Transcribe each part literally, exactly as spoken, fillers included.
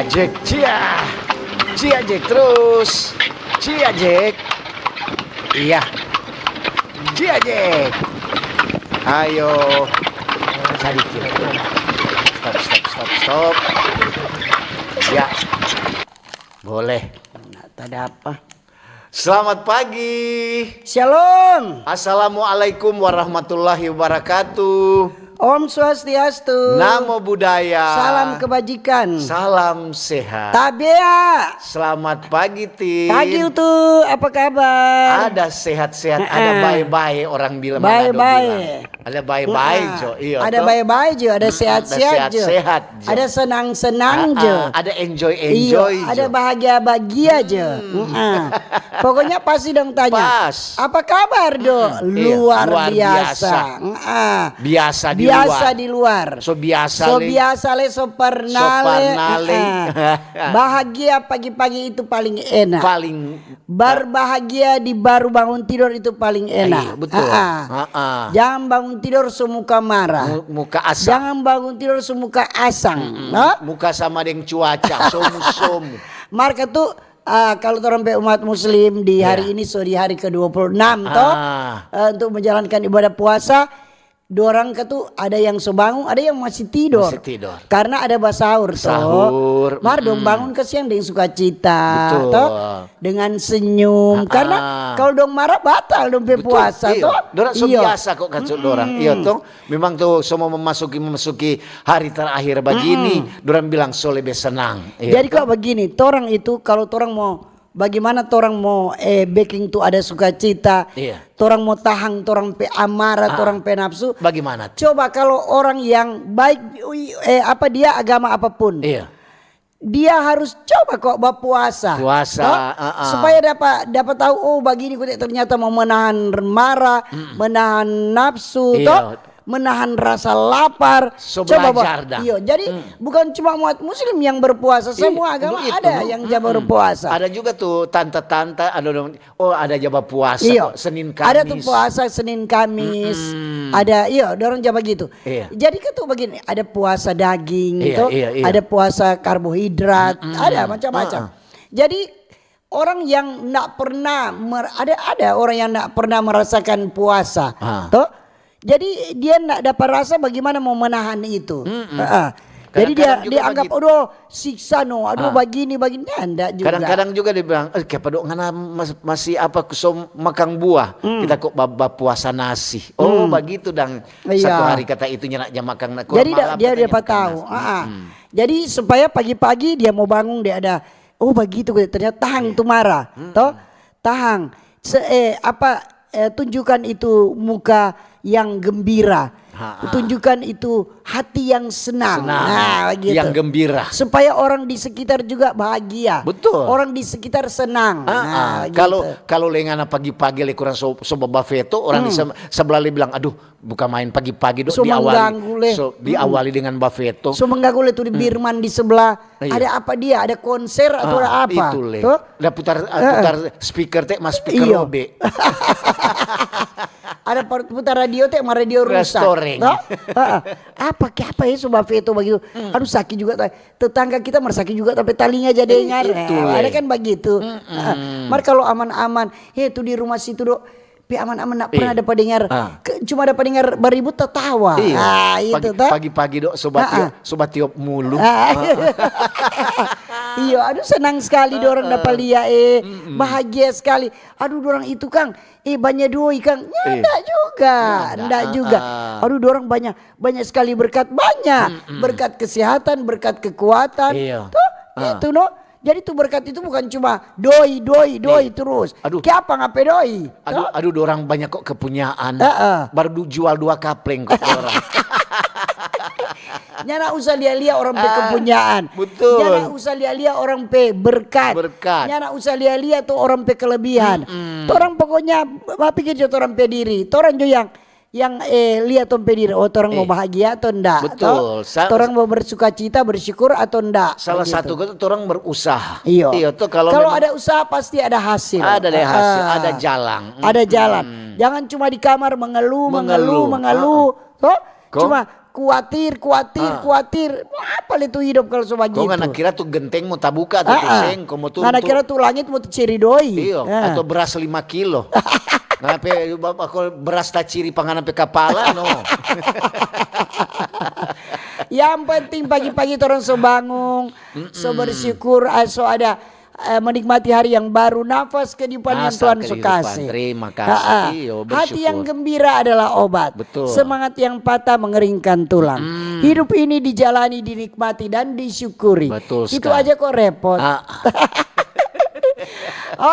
Jack, cia. Cia, Jack, terus. Cia, Jack. Iya. Cia, Jack. Ayo. Sadiki. Stop, stop, stop, stop. Ya. Boleh. Nggak ada apa. Selamat pagi. Shalom. Assalamualaikum warahmatullahi wabarakatuh. Om Swastiastu. Namo Buddhaya. Salam kebajikan. Salam sehat. Tabea. Selamat pagi, Tin. Pagi, Utu. Apa kabar? Ada sehat-sehat, ada bae-bae, orang bilang, Manado bilang. Bae-bae. Ada bae-bae jo, iyo. Ada bae-bae jo, ada sehat-sehat jo. Ada sehat-sehat jo. Ada senang-senang jo. Ada enjoy-enjoy jo. Iyo, ada bahagia-bahagia jo. Pokoknya pasti dong tanya, apa kabar, Do? Luar biasa. Biasa di luar. So biasa le. So biasa le, so pernah le. Bahagia pagi-pagi itu paling enak. Paling Berbahagia di baru bangun tidor itu paling enak. Iya, betul. Jangan bangun tidor so muka marah. Muka asang. Jangan bangun tidor so muka asang. Muka sama deng cuaca, somu-somu. Marka tu, ah, kalu torang pe umat muslim di hari ini so di hari ke dua puluh enam to, eh, untuk menjalankan ibadah puasa, dorang katu ada yang so bangun, ada yang masih tidor. Masih tidor. Karna ada basahur to. Sahur. Mar dong bangun kasiang deng sukacita to, dengan senyum. Karna kalu dong marah, batal dong pe puasa to. Dorang so biasa kok katu dorang. Iyo to. Memang tu so mo memasuki, memasuki hari terakhir bagini, dorang bilang so lebe senang. Jadi kok bagini, torang itu kalu torang mo Bagimana torang mo, eh, beking tu ada sukacita, torang mo tahang torang pe amara, torang pe nafsu. Bagimana tu? Coba kalo orang yang baik, eh, apa dia agama apapun, dia harus coba kok bapuasa. Puasa, to? Supaya dapa, dapa tau, oh, bagini kote ternyata mo menahan mara, menahan nafsu, to? Menahan rasa lapar. So belajar dang. Iyo, jadi bukan cuma umat muslim yang berpuasa, semua agama ada yang ja berpuasa. Ada juga tu tanta-tanta, anu dong, oh, ada ja bapuasa kok, Senin Kamis. Ada tu puasa Senin Kamis. Ada, iyo, dorang ja bagitu. Jadi kan tu bagini, ada puasa daging, to, ada puasa karbohidrat, ada macam-macam. Jadi orang yang ndak pernah mer-, ada, ada orang yang ndak pernah merasakan puasa, to. Jadi dia ndak dapa rasa bagimana mo menahan itu. Jadi dia, dia anggap, aduh, siksa no, aduh, bagini, bagini. Ndak juga. Kadang-kadang juga dia bilang, eh, kiapa do ngana mas-, masih apa, so makang buah? Kita kok ba-, bapuasa nasi. Oh, bagitu dang. Satu hari kata itu nyana ja makang na-, jadi dia, dia dapa tau. Jadi supaya pagi-pagi dia mo bangun, dia ada Oh, bagitu, ternyata tahang tu mara, to? Tahang. Se-, eh, apa, eh, tunjukkan itu muka yang gembira. Tunjukkan itu hati yang senang. Nah, bagitu. Yang gembira. Supaya orang di sekitar juga bahagia. Betul. Orang di sekitar senang. Nah, bagitu. Kalau, kalau lengana pagi-pagi le kurang so, so babafeto, orang di se-, sebelah le bilang, aduh, bukan main pagi-pagi do, so diawali, so diawali dengan bafeto. So mengganggu le tu di Birman di sebelah. Ada apa dia? Ada konser atau ada apa? Itu le. To? Ada putar, putar speaker te, mas speaker robe. Ada par-, putar radio te, ma radio rusak. Restoreng. To? Apa, kiapa ya, so bafeto bagitu? Aduh, saki juga ta-, tetangga kita mar saki juga, tapi talinga ja dengar. Itu le. Ada kan bagitu. Mar kalau aman-aman, he, tu di rumah situ do, Pe aman-aman, ndak pernah dapa dengar, cuma dapa dengar baribut, tatawa. Iya. Ah, itu to. Pagi-pagi do, so batiop, so batiop mulu. Iyo, aduh, senang skali dorang dapa lia, eh. Bahagia skali. Aduh, dorang itu, kang, eh, banya doi, kang. Ndak juga, ndak juga. Aduh, dorang banya, banya skali berkat, banya. Berkat kesehatan, berkat kekuatan. Iya. To, itu no. Jadi tu berkat itu bukan cuma doi, doi, doi terus. Aduh. Kiapa ngape doi? Aduh, aduh, dorang banya kok kepunyaan. Baru du-, jual dua kapleng kok dorang. Nyanda usah lia-lia orang pe kepunyaan. Betul. Nyanda usah lia-lia orang pe berkat. Berkat. Nyanda usah lia-lia tu orang pe kelebihan. Torang pokoknya bapikir jo torang pe diri. Torang jo yang yang, eh, lia tong pe diri, oh, torang mo bahagia atau ndak? Betul. Torang mo bersukacita, bersyukur atau ndak? Salah satu kata torang berusaha. Iyo. Iyo, to, kalau ada usaha, pasti ada hasil. Ada deh hasil, ada jalan. Ada jalan. Jangan cuma di kamar mengeluh, mengeluh, mengeluh. To? Cuma kuatir, kuatir, Ah. kuatir. Apa le tu hidup kalau so Kong bagitu? ngana kira tu genteng mo tabuka tu Ah, ah. seng, ko mo Ngana tuntut. kira tu langit mo taciri doi. Iyo, Ah. atau beras lima kilo. Ngana pe, ba-, ba-, ko beras taciri pa ngana pe kapala, no. Yang penting pagi-pagi torang so bangun, so Mm-mm. bersyukur, ah, so ada, eh, menikmati hari yang baru, nafas kehidupan yang Nafas Tuhan so kehidupan. kasih. Terima kasih. Ha-ha. Iyo, Hati yang bersyukur. gembira adalah obat. Betul. Semangat yang patah mengeringkan tulang. Mm-mm. Hidup ini dijalani, dinikmati, dan disyukuri. Betul Itu sekali. aja kok repot. Ah.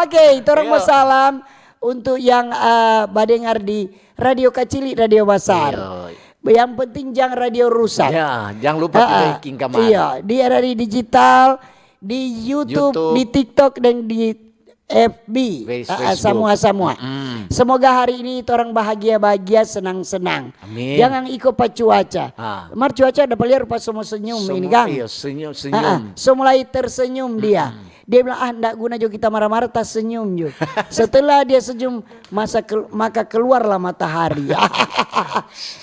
Oke, torang Iyo. mau salam untuk yang, eh, badengar di radio kacili, radio basar. Iyo. Yang penting jang radio rusak. Ya, jang lupa Ah, kita ah. king kamari. Iya, di R R I Digital, di YouTube, YouTube. di TikTok, dan di F B. Face-, Ah, ah, Facebook. samua-samua. Mm-mm. Semoga hari ini torang bahagia-bahagia, senang-senang. Amin. Jangan iko pa cuaca. Ah. Mar cuaca ada paliar rupa so mo senyum Semua, ini, Kang. iya, senyum, Ah, ah. senyum. So mulai tersenyum dia. Mm-mm. Dia bilang, "Ah, ndak guna jo kita marah-marah, ta senyum jo." Setelah dia senyum, masa kel-, maka keluarlah matahari. Eh,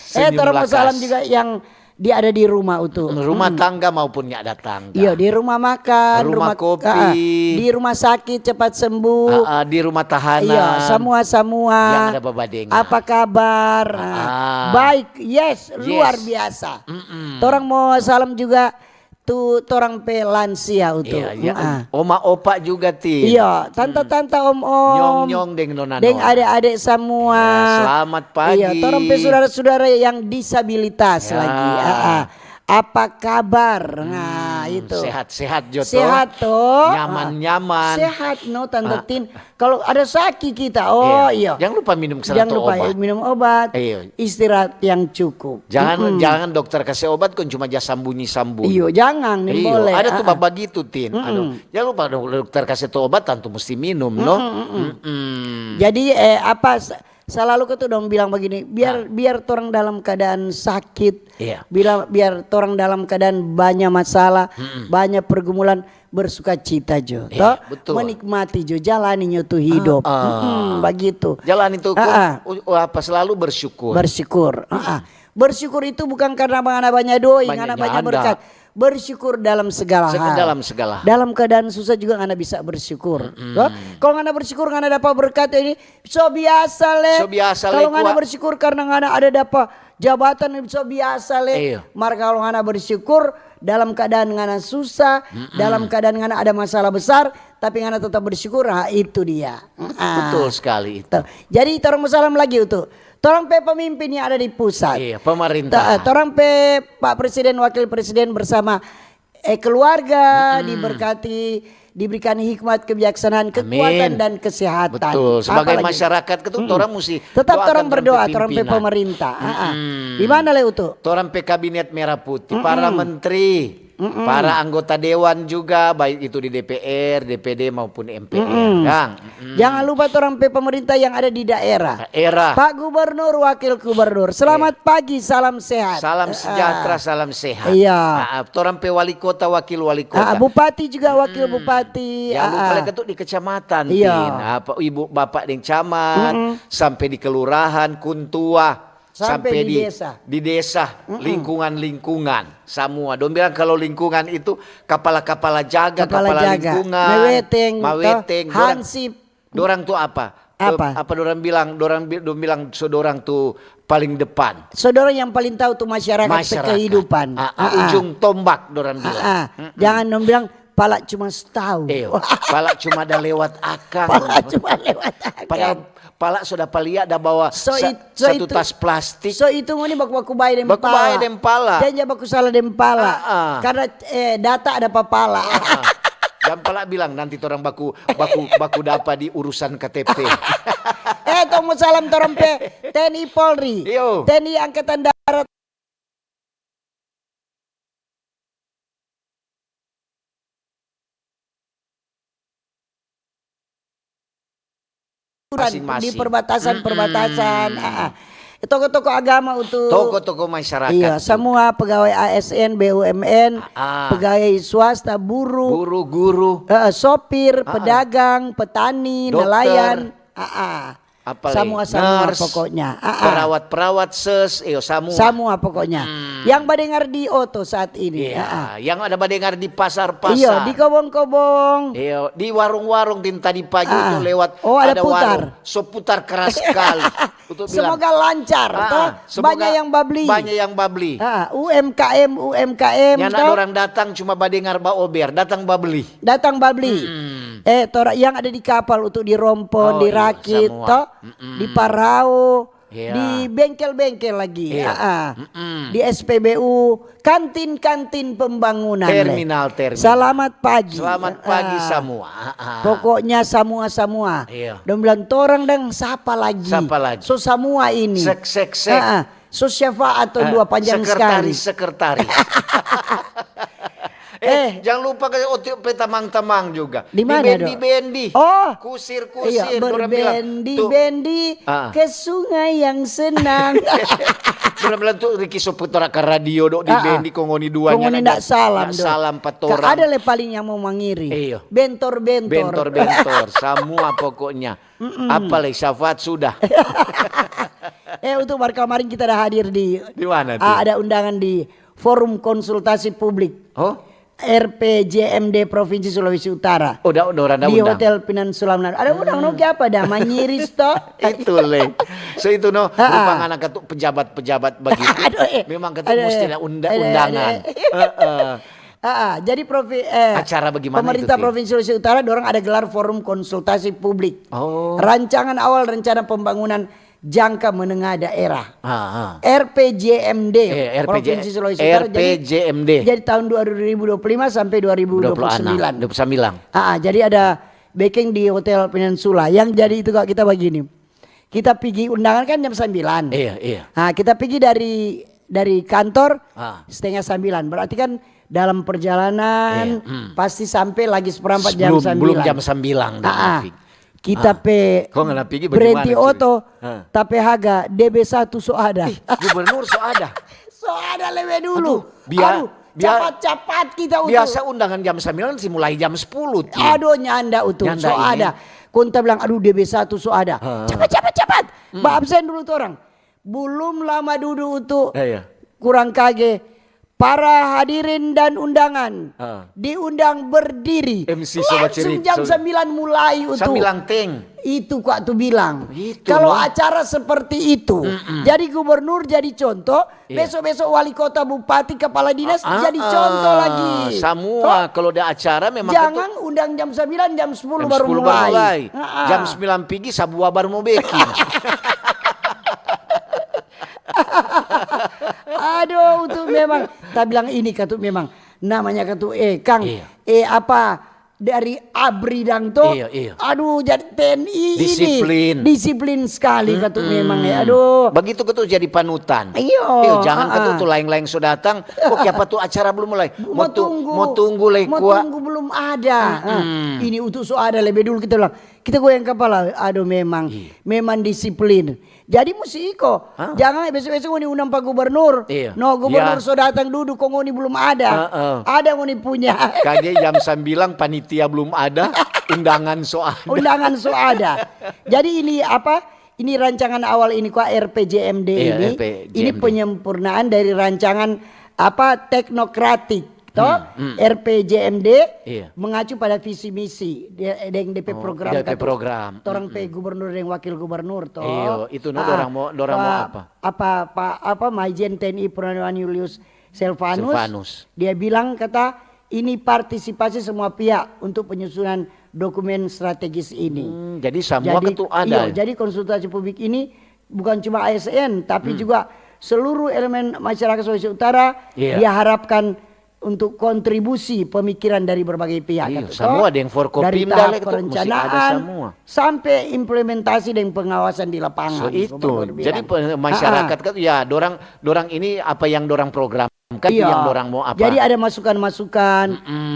Senyum torang mau lakas. salam juga yang dia ada di rumah, Utu. Rumah Mm. tangga maupun nyanda tangga. Iya, di rumah makan, Rumah rumah, kopi. ah, di rumah sakit cepat sembuh. Ah, ah, di rumah tahanan. Iya, semua-semua. Yang ada babadengar. Apa kabar? Ah, Ah. baik, yes, Yes. luar biasa. Mm-mm. Torang mau salam juga tu torang pe lansia, Utu. Iya, iya. Ah. Oma opa juga, Tin. Iya, tanta-tanta, om-om. Nyong-nyong deng nona-nona. Deng ade-ade samua. Ya, selamat pagi. Iya, torang pe sudara-sudara yang disabilitas Ya. lagi. Ah, ah. Apa kabar? Nah, Hmm, itu. sehat-sehat jo to. Sehat to. Nyaman-nyaman. Ah. Sehat no, Tanta Ah. Tin. Kalau ada saki kita, oh, Iya. iya. Jangan lupa minum Jangan seratus lupa obat. minum obat. Iya. Istirahat yang cukup. Jangan, Mm-mm. jangan dokter kasih obat kong cuma ja sambunyi-sambunyi. Iyo, jangan, nih Iyo, boleh. ada tu Ah, ah. bagitu, Tin. Mm-mm. Aduh, jangan lupa dok-, dokter kasih tu obat, tantu mesti minum, no? Mm-mm, mm-mm. Mm-mm. Jadi, eh, apa, sa-, salalu ko tu dong bilang bagini, biar, Ah. biar torang dalam keadaan sakit, Iya. bila, biar torang dalam keadaan banya masalah, Mm-mm. banya pergumulan, bersukacita jo, Iya, to? betul. Menikmati jo, jalani nyo tu hidup. Ah, ah. Mm-mm, bagitu. Jalani tu, Ah, ah. u-, u-, apa, selalu bersyukur. Bersyukur. Ah, ah. Bersyukur itu bukan karena ngana banya doi, Banyak ngana banya nyanda. berkat. Bersyukur dalam segala Se-, hal. dalam segala hal. Dalam keadaan susah juga ngana bisa bersyukur. Mm-mm. To? Kalau ngana bersyukur, ngana dapa berkat ini, so biasa le. So biasa le, Kalau ngana kwa- bersyukur karena ngana ada dapa jabatan, so biasa le. Iyo. Mar kalau ngana bersyukur dalam keadaan ngana susah, Mm-mm. dalam keadaan ngana ada masalah besar, tapi ngana tetap bersyukur, ha, itu dia. Ah. Betul sekali itu. Tuh. Jadi, torang mau salam lagi, Utu. Torang pe pemimpin yang ada di pusat. Iya, pemerintah. To-, eh, torang pe Pak Presiden, Wakil Presiden bersama, eh, keluarga, Mm-mm. diberkati, diberikan hikmat, kebijaksanaan, kekuatan, Amin. dan kesehatan. Betul. Sebagai Apalagi? masyarakat, ketu-, Mm-mm. torang musti Tetap doakan torang torang pe berdoa, torang pe pimpinan. pemerintah. Ah, ah. Mm-mm. Di mana le, Utu? Torang pe kabinet merah putih, Mm-mm. para menteri, Mm-mm. para anggota dewan juga, baik itu di D P R, D P D maupun M P R, Mm-mm. Kang. Mm-mm. Jangan lupa torang pe pemerintah yang ada di daerah. Daerah. Pak Gubernur, Wakil Gubernur. Selamat Eh. pagi, salam sehat. Salam Ah. sejahtera, salam sehat. Iya. Ah, ah, torang pe wali kota, wakil wali kota. Ah, bupati juga, wakil Mm-mm. bupati. Jangan lupa Ah, ah. lagi tu di kecamatan, Iya. Tin. Apa, ibu, bapak deng camat, Mm-mm. sampe di kelurahan, kuntua, Sampe sampe di di, desa. di desa, Mm-mm. lingkungan-lingkungan, samua. Dong bilang kalau lingkungan itu kapala-kapala jaga, Kapala kapala jaga. lingkungan, Maweteng, to, maweteng, dorang, hansip. dorang tu apa? Apa? Apa dorang bilang? Dorang bi-, dong bilang so dorang tu paling depan. So dorang yang paling tahu tu masyarakat pe Masyarakat. kehidupan. Ah, ah, Ah, ah. ujung tombak dorang bilang. Ah, ah. Mm-mm. Jangan dong bilang, "Pala cuma setau." Iyo, pala cuma ada lewat akang. Pala cuma lewat akang. Padahal pala so dapa lia da bawa So sa-, it-, so satu itu, tas plastik. so itu ngoni baku-baku bae deng Baku pala. bae deng pala. Deng ja baku salah deng pala. Ah, ah. Karena, eh, data ada pa pala. Ah, ah. Jang pala bilang nanti torang baku, baku, baku dapa di urusan K T P. Eh, tong mo salam torang pe T N I Polri. Iyo. T N I Angkatan Darat. Masing-masing. Di perbatasan-perbatasan, Mm-mm. ah, ah. Toko-toko agama, Utu. Toko-toko masyarakat, Iya, Utu. semua pegawai A S N, B U M N, Ah, ah. pegawai swasta, buruh, Buruh, guru. eh, sopir, Ah, ah. pedagang, petani, Dokter. nelayan, ah, ah. Apa lagi? Samua-samua pokoknya. Ah, ah. Perawat-perawat, ses, iyo, samua. Samua pokoknya. Hmm. Yang badengar di oto saat ini. Iya, ah, ah, yang ada badengar di pasar-pasar. Iyo, di kobong-kobong. Iyo, di warung-warung, din, tadi pagi itu lewat. Oh, ada putar. Warung. So putar keras sekali. Untuk bilang, semoga lancar, ah, toh? Ah, semoga banyak yang babli. Banyak yang babli. Ah, U M K M, U M K M, nyanda toh? Orang datang cuma badengar baober, datang babli. Datang babli. Mm-mm. Eh, tora yang ada di kapal untuk di rompon, oh, iya, dirakit, samua, toh? Mm-mm. Di parao, iya, di bengkel-bengkel lagi. Iya. Ah, ah. Mm-mm. Di S P B U, kantin-kantin pembangunan, le. Terminal, terminal. Selamat pagi. Selamat pagi, ah, ah, samua. Ah, ah. Pokoknya samua-samua. Iya. Dong bilang, "Torang dang sapa lagi?" Sapa lagi? So samua ini. Sek, sek, sek. Ah, ah. So syafaat, ah, dua panjang sekali. Sekretaris, sekretaris. Eh, eh, jangan lupa ke otik pe tamang-tamang juga. Di mana, Dok? Dibendi-bendi. Oh. Kusir-kusir, iya, dorang bilang, berbendi-bendi, tuh, ah, ke sungai yang senang. Dorang bilang tuh, Ricky Saputra ka radio, Dok, ah, ah, dibendi, kong ngoni duanya ngoni nda salam, nda salam pa torang. Ada le paling yang mo mangiri. Iya. Bentor-bentor. Bentor-bentor, samua pokoknya. Mm-mm. Apa le, syafaat sudah. Eh, untuk baru kemarin kita ada hadir di, di mana tuh? Ah, ada undangan di Forum Konsultasi Publik. Oh? R P J M D Provinsi Sulawesi Utara. Oh, da, da orang da undang. Di Hotel Peninsula Manado. Ada undang, hmm, no, kiapa da? Manyiris to? Itu le. So itu no, ha-ha, rupa ngana katu pejabat-pejabat bagitu. Aduh, eh. Memang katu, aduh, musti eh, ada unda-, aduh, undangan. Aduh, eh. Heeh. Ah, ah, jadi provi-, eh, acara bagaimana itu, pemerintah Provinsi Sulawesi Utara dorang ada gelar forum konsultasi publik. Oh. Rancangan awal rencana pembangunan jangka menengah daerah. Ah, ah. R P J M D, eh, R P J, Provinsi Sulawesi Utara. R P J M D. Jadi, jadi tahun dua ribu dua puluh lima sampai dua ribu dua puluh sembilan. Dua puluh enam, dua puluh sembilan. Ah, ah, jadi ada beking di Hotel Peninsula. Yang jadi itu kok kita begini. Kita pigi undangan kan jam sembilan. Iya, iya. Ah, kita pigi dari, dari kantor, ah, setengah sembilan. Berarti kan dalam perjalanan, iya, hmm, pasti sampai lagi seperempat jam sembilan. Sebelum, belum jam sembilan, ah, ah. Kita pe berenti oto, ah, tapi haga D B satu so ada. Ih, gubernur so ada. So ada lebe dulu. Aduh, bia-, aduh, bia-, capat-capat kita utu. Biasa undangan jam sembilan, si mulai jam sepuluh, Ti. Aduh, nyanda utu, nyanda so ini. Ada. Kong ta bilang, "Aduh, D B satu so ada." Ha. Capat, capat, capat. Hmm. Ba absen dulu tu orang. Belum lama dudu utu. Eh, iya. Kurang kage. Para hadirin dan undangan, ah, diundang berdiri. M C so bacirik. Langsung jam sembilan mulai utu. Sambilang teng. Itu kwa tu bilang. Itu, no. Kalau acara seperti itu, mm-mm, jadi gubernur jadi contoh, iya, besok-besok wali kota, bupati, kepala dinas, ah, ah, jadi contoh lagi. Samua, toh? Kalau ada acara memang jangan undang jam sembilan, jam sepuluh baru mulai. Jam sepuluh baru mulai. Ah, ah. Jam sembilan pigi, sabua baru mo beking. Aduh, itu memang. Ta bilang ini katu memang. Namanya katu, eh, Kang, iya, eh, apa, dari abri dang to. Iya, iya. Aduh, jadi T N I ini. Disiplin. Disiplin sekali katu memang, ya. Mm-mm. Aduh. Begitu katu jadi panutan. Iyo, iyo, jangan katu tu laeng-laeng so datang. Oh, kiapa tu acara belum mulai? Mo tu-, mo tunggu. Mo tunggu, le, mo kwa. Tunggu belum ada. Mm-mm. Ah, ini utu so ada lebe dulu kita bilang. Kita goyang kapala, aduh memang, iya, memang disiplin. Jadi musti iko, hah? Jangan beso-beso ngoni undang pa gubernur. Iya. No, gubernur so datang dudu, kong ngoni belum ada. Heeh. Ada ngoni punya. Kage jam sambilang panitia belum ada, undangan so ada. Undangan so ada. Jadi ini apa? Ini rancangan awal ini kwa R P J M D ini. Iya, R P J M D. Ini penyempurnaan dari rancangan apa, teknokratik. To, hmm, hmm. R P J M D, iya, mengacu pada visi misi de-, deng depe program, oh, depe program. Torang pe gubernur deng wakil gubernur, to. Iyo, itu no, ah, dorang mo, dorang mo apa? Apa, apa, apa, Maijen T N I Purnawirawan Julius Silvanus, Silvanus, dia bilang kata, ini partisipasi semua pihak untuk penyusunan dokumen strategis ini. Hmm, jadi samua ketua ada. Iyo, jadi konsultasi publik ini bukan cuma A S N, tapi juga seluruh elemen masyarakat Sulawesi Utara diharapkan untuk kontribusi pemikiran dari berbagai pihak, iya, katu, samua to? Deng Forkopimda, dari tahap perencanaan sampe implementasi deng pengawasan di lapangan. So itu, jadi masyarakat kan, ya, dorang, dorang ini apa yang dorang programkan, iya, yang dorang mau apa. Jadi ada masukan-masukan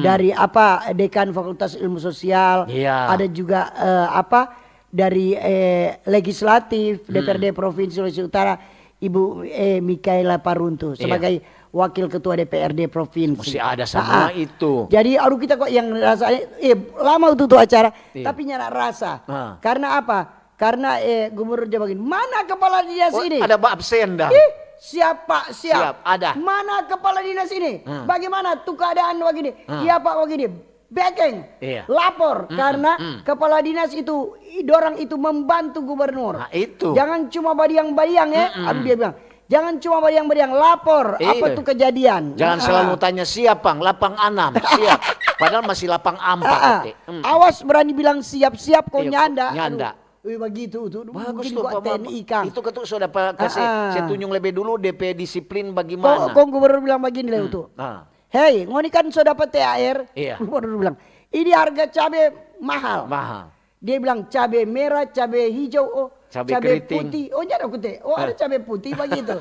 dari apa, dekan Fakultas Ilmu Sosial, iya, ada juga, eh, apa, dari, eh, legislatif, D P R D Provinsi Sulawesi Utara, Ibu, eh, Mikaela Paruntu, iya, sebagai wakil ketua D P R D provinsi. Musti ada samua itu. Jadi, aduh, kita kok yang rasa, eh, lama utu tu acara, iya, tapi nyanda rasa. Ah. Karena apa? Karena, eh, gubernur dia begini, "Mana kepala dinas Oh, ini?" Ada ba absen dah. Ih, siapa? Siap. Siap, ada. Mana kepala dinas ini? Hmm. Bagaimana tuh keadaan begini? Hmm. Iya, Pak, begini. Bekeng. Iya. Lapor. Mm-mm, Karena mm. kepala dinas itu, i-, dorang itu membantu gubernur. Nah, itu. Jangan cuma badiang-badiang, eh. Mm-mm. Aduh, dia bilang, "Jangan cuma badiang-badiang, lapor. Apa Iya. tuh kejadian?" Jangan Ah. selalu tanya siapa, lapang anam, siap. Padahal masih lapang ampat. Ah, ah. Tete. Hmm. Awas berani bilang siap-siap, kau Iya, nyanda. nyanda. Aduh. Wih, begitu tuh. Bagus Mungkin tuh, gua Pak, T N I, Kang. Itu kan tuh sudah Pak kasih Ah, ah. saya tunjung lebih dulu D P disiplin Kong, bagaimana. kong gubernur bilang begini lah Hmm. itu. Ah. "Hei, ngoni kan so dapa T H R?" Iya. Gubernur bilang, "Ini harga cabe mahal." Mahal. Dia bilang, "Cabe merah, cabe hijau, oh, Cabe cabe keriting. Putih." Oh, nyanda aku te. Oh, ada Ah. cabe putih begitu.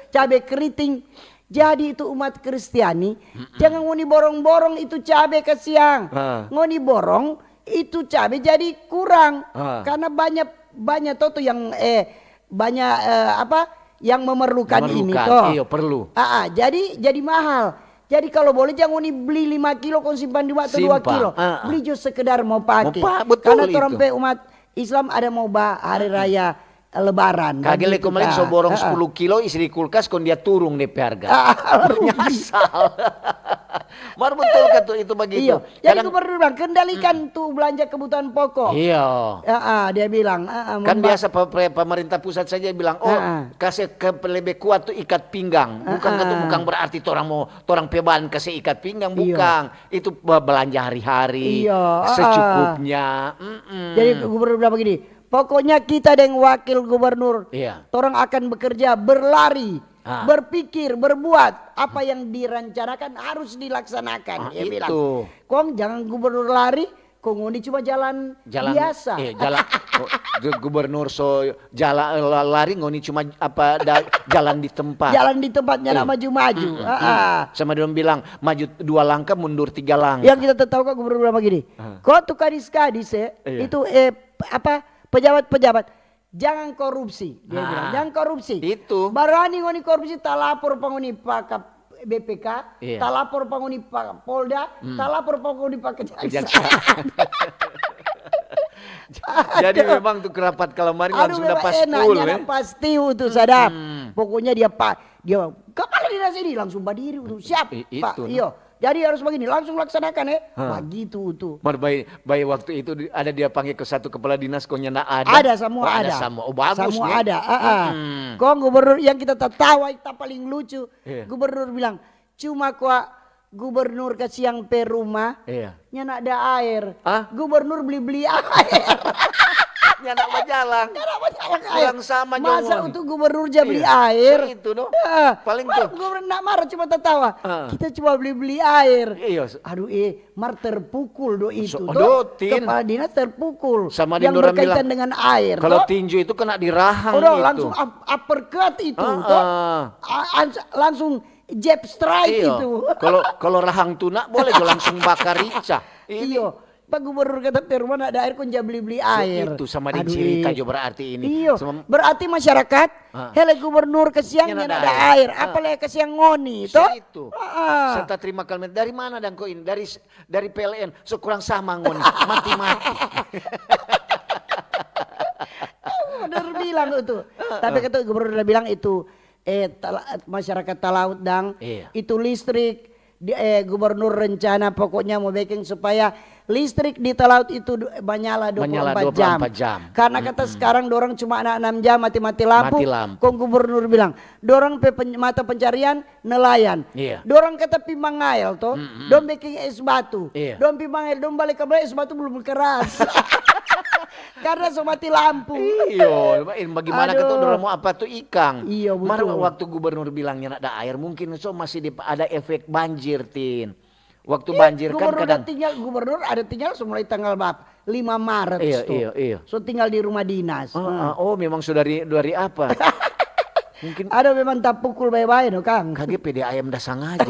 Cabe keriting. Jadi itu umat Kristiani, jangan ngoni borong-borong itu cabe kasiang. Ah. Ngoni borong itu cabe jadi kurang. Ah. Karena banyak, banyak to tuh yang, eh, banyak, eh, apa, yang memerlukan ini Memerlukan, toh. Iyo, perlu. Ah, ah, jadi, jadi mahal. Jadi kalau boleh jangan ngoni beli lima kilo kong simpan di rumah atau dua Simpan, kilo. ah, ah. Beli jo sekedar mau pake. Mau pa-, betul Karena torang itu. pe umat Islam ada mau ba hari raya Lebaran. Kage Bagi leko maling kita. so borong Ah, ah. sepuluh kilo, isi di kulkas, kong dia turung de pe harga. Ah, rugi. Nyasal. Mar betul kan tuh itu begitu. Iyo. Jadi Kadang gubernur bilang, "Kendalikan tuh belanja kebutuhan pokok." Iya. Ah, ah, dia bilang, ah, ah, Kan memba- biasa pe-, pe-, pemerintah pusat saja bilang, "Oh, Ah, ah. kasih ke lebih kuat tuh ikat pinggang." Bukan Ah, kan tuh, ah. bukan berarti orang mau, orang pe bahan kasih ikat pinggang, Iyo. bukan. Itu be-, belanja hari-hari, Iyo, ah, ah. secukupnya. Mm-mm. Jadi gubernur bilang begini, "Pokoknya kita deng wakil gubernur, Iya. torang akan bekerja berlari, Ah. berpikir, berbuat, apa yang direncanakan harus dilaksanakan," Ah, dia itu. bilang. "Kong jangan gubernur lari, kong ngoni cuma jalan, Jalan biasa." Iya, jalan. Oh, gu-, gubernur so jalan, la-, lari, ngoni cuma apa da-, jalan di tempat. Jalan di tempatnya, nak Iya. maju-maju. Mm-mm. Ah, ah. Sama dong bilang, maju dua langkah, mundur tiga langkah. Yang kita tahu kok gubernur bilang begini, Ah. "Kau tuh kadis-kadis, eh, Iya. itu, eh, apa, pejabat-pejabat, jangan korupsi," dia Ah, bilang, "jangan korupsi. itu. Barani ngoni korupsi, talapor pa ngoni pa ka-, B P K, Iya. talapor pa ngoni pa Polda, Hmm. talapor pa ngoni pa kejaksaan." Kejaksaan. Jadi memang tuh kerapat kalamaring Aduh, langsung dapat memang enak, sepuluh, nyanda eh. Pasti itu sadap. Hmm. Pokoknya dia pa-, dia kepala dinas ini langsung badiri, "Siap, I-, Pak." itu, Iyo. Jadi harus begini, langsung laksanakan, eh. Hah. Begitu tuh. Mar bae, bae waktu itu di-, ada dia panggil ke satu kepala dinas, kok nyanda ada. Ada, semua Ada ada. semua. Oh, bagus, Semua nih. Ada. Ah, ah. Hmm. Kong gubernur yang kita tatawa, kita paling lucu. Iya. Gubernur bilang, "Cuma kwa gubernur kasiang pe rumah, Iya. nyanda ada air." Hah? Gubernur beli-beli air. Nyanda bajalang. Nyanda bajalang air. Pulang sama Masa nyongon. Itu gubernur ja beli Iya, air? itu, no. Ah, Paling mar tuh. Gubernur nda marah, cuma tatawa. Ah. Kita cuma beli-beli air. Iya. Aduh, eh, mar terpukul do itu, So, toh. do, Tin. Kepala dinas terpukul. Sama Yang deng dorang berkaitan bilang, dengan air, kalau toh. Tinju itu kena di rahang Udah, itu. Langsung up-, uppercut itu, Ah, toh. ah. A-, ans-, langsung jab strike Iyo. itu. Kalau, kalau rahang tuna boleh jo langsung bakar rica. Ini Iyo. Pak Gubernur kata pe rumah nda ada air, kong ja beli-beli So, air. itu sama deng Aduh, cerita eh. jo berarti ini. Iyo. Sama Berarti masyarakat, Ah. hele gubernur kasiang Nyanda nyanda ada ada air. air. Ah. Apalagi kasiang ngoni, So toh? itu. Ah, ah. Serta terima kalimat, "Dari mana dang ko ini?" "Dari s-, dari P L N." "So kurang sama ngoni, mati-mati." Gubernur bilang itu. Tapi kata gubernur udah bilang itu, eh, tala-, masyarakat Talaut dang, Iya. Itu listrik, di, eh, gubernur rencana pokoknya mau bikin supaya listrik di Talaut itu du-, manyala dua puluh empat Manyala jam. dua puluh empat jam. Karena kata sekarang dorang cuma ada enam jam mati-mati lampu. Mati lampu. Kong gubernur bilang, dorang pe pen-, mata pencarian nelayan. Iya. Dorang kata pi mangael to, Mm-mm. dong bikin es batu. Iya. Dong pi mangael, dong balik ka es batu belum keras. Karena so mati lampu. Iyo, bagaimana Aduh. Kata orang mau apa tuh ikang? Iya, Mar betul. Waktu gubernur bilangnya ada air, mungkin so masih di, ada efek banjir, Tin. Waktu Iya, banjir kan gubernur kadang udah tinggal, gubernur ada tinggal so mulai tanggal berapa? Lima Maret Iya, tuh. Iya, iya. So tinggal di rumah dinas. Ah, Nah. Ah, oh, memang sudah dari, dari apa? Mungkin Ada memang tapukul bae-bae no, Kang. Kage pede ayam dah sangaja.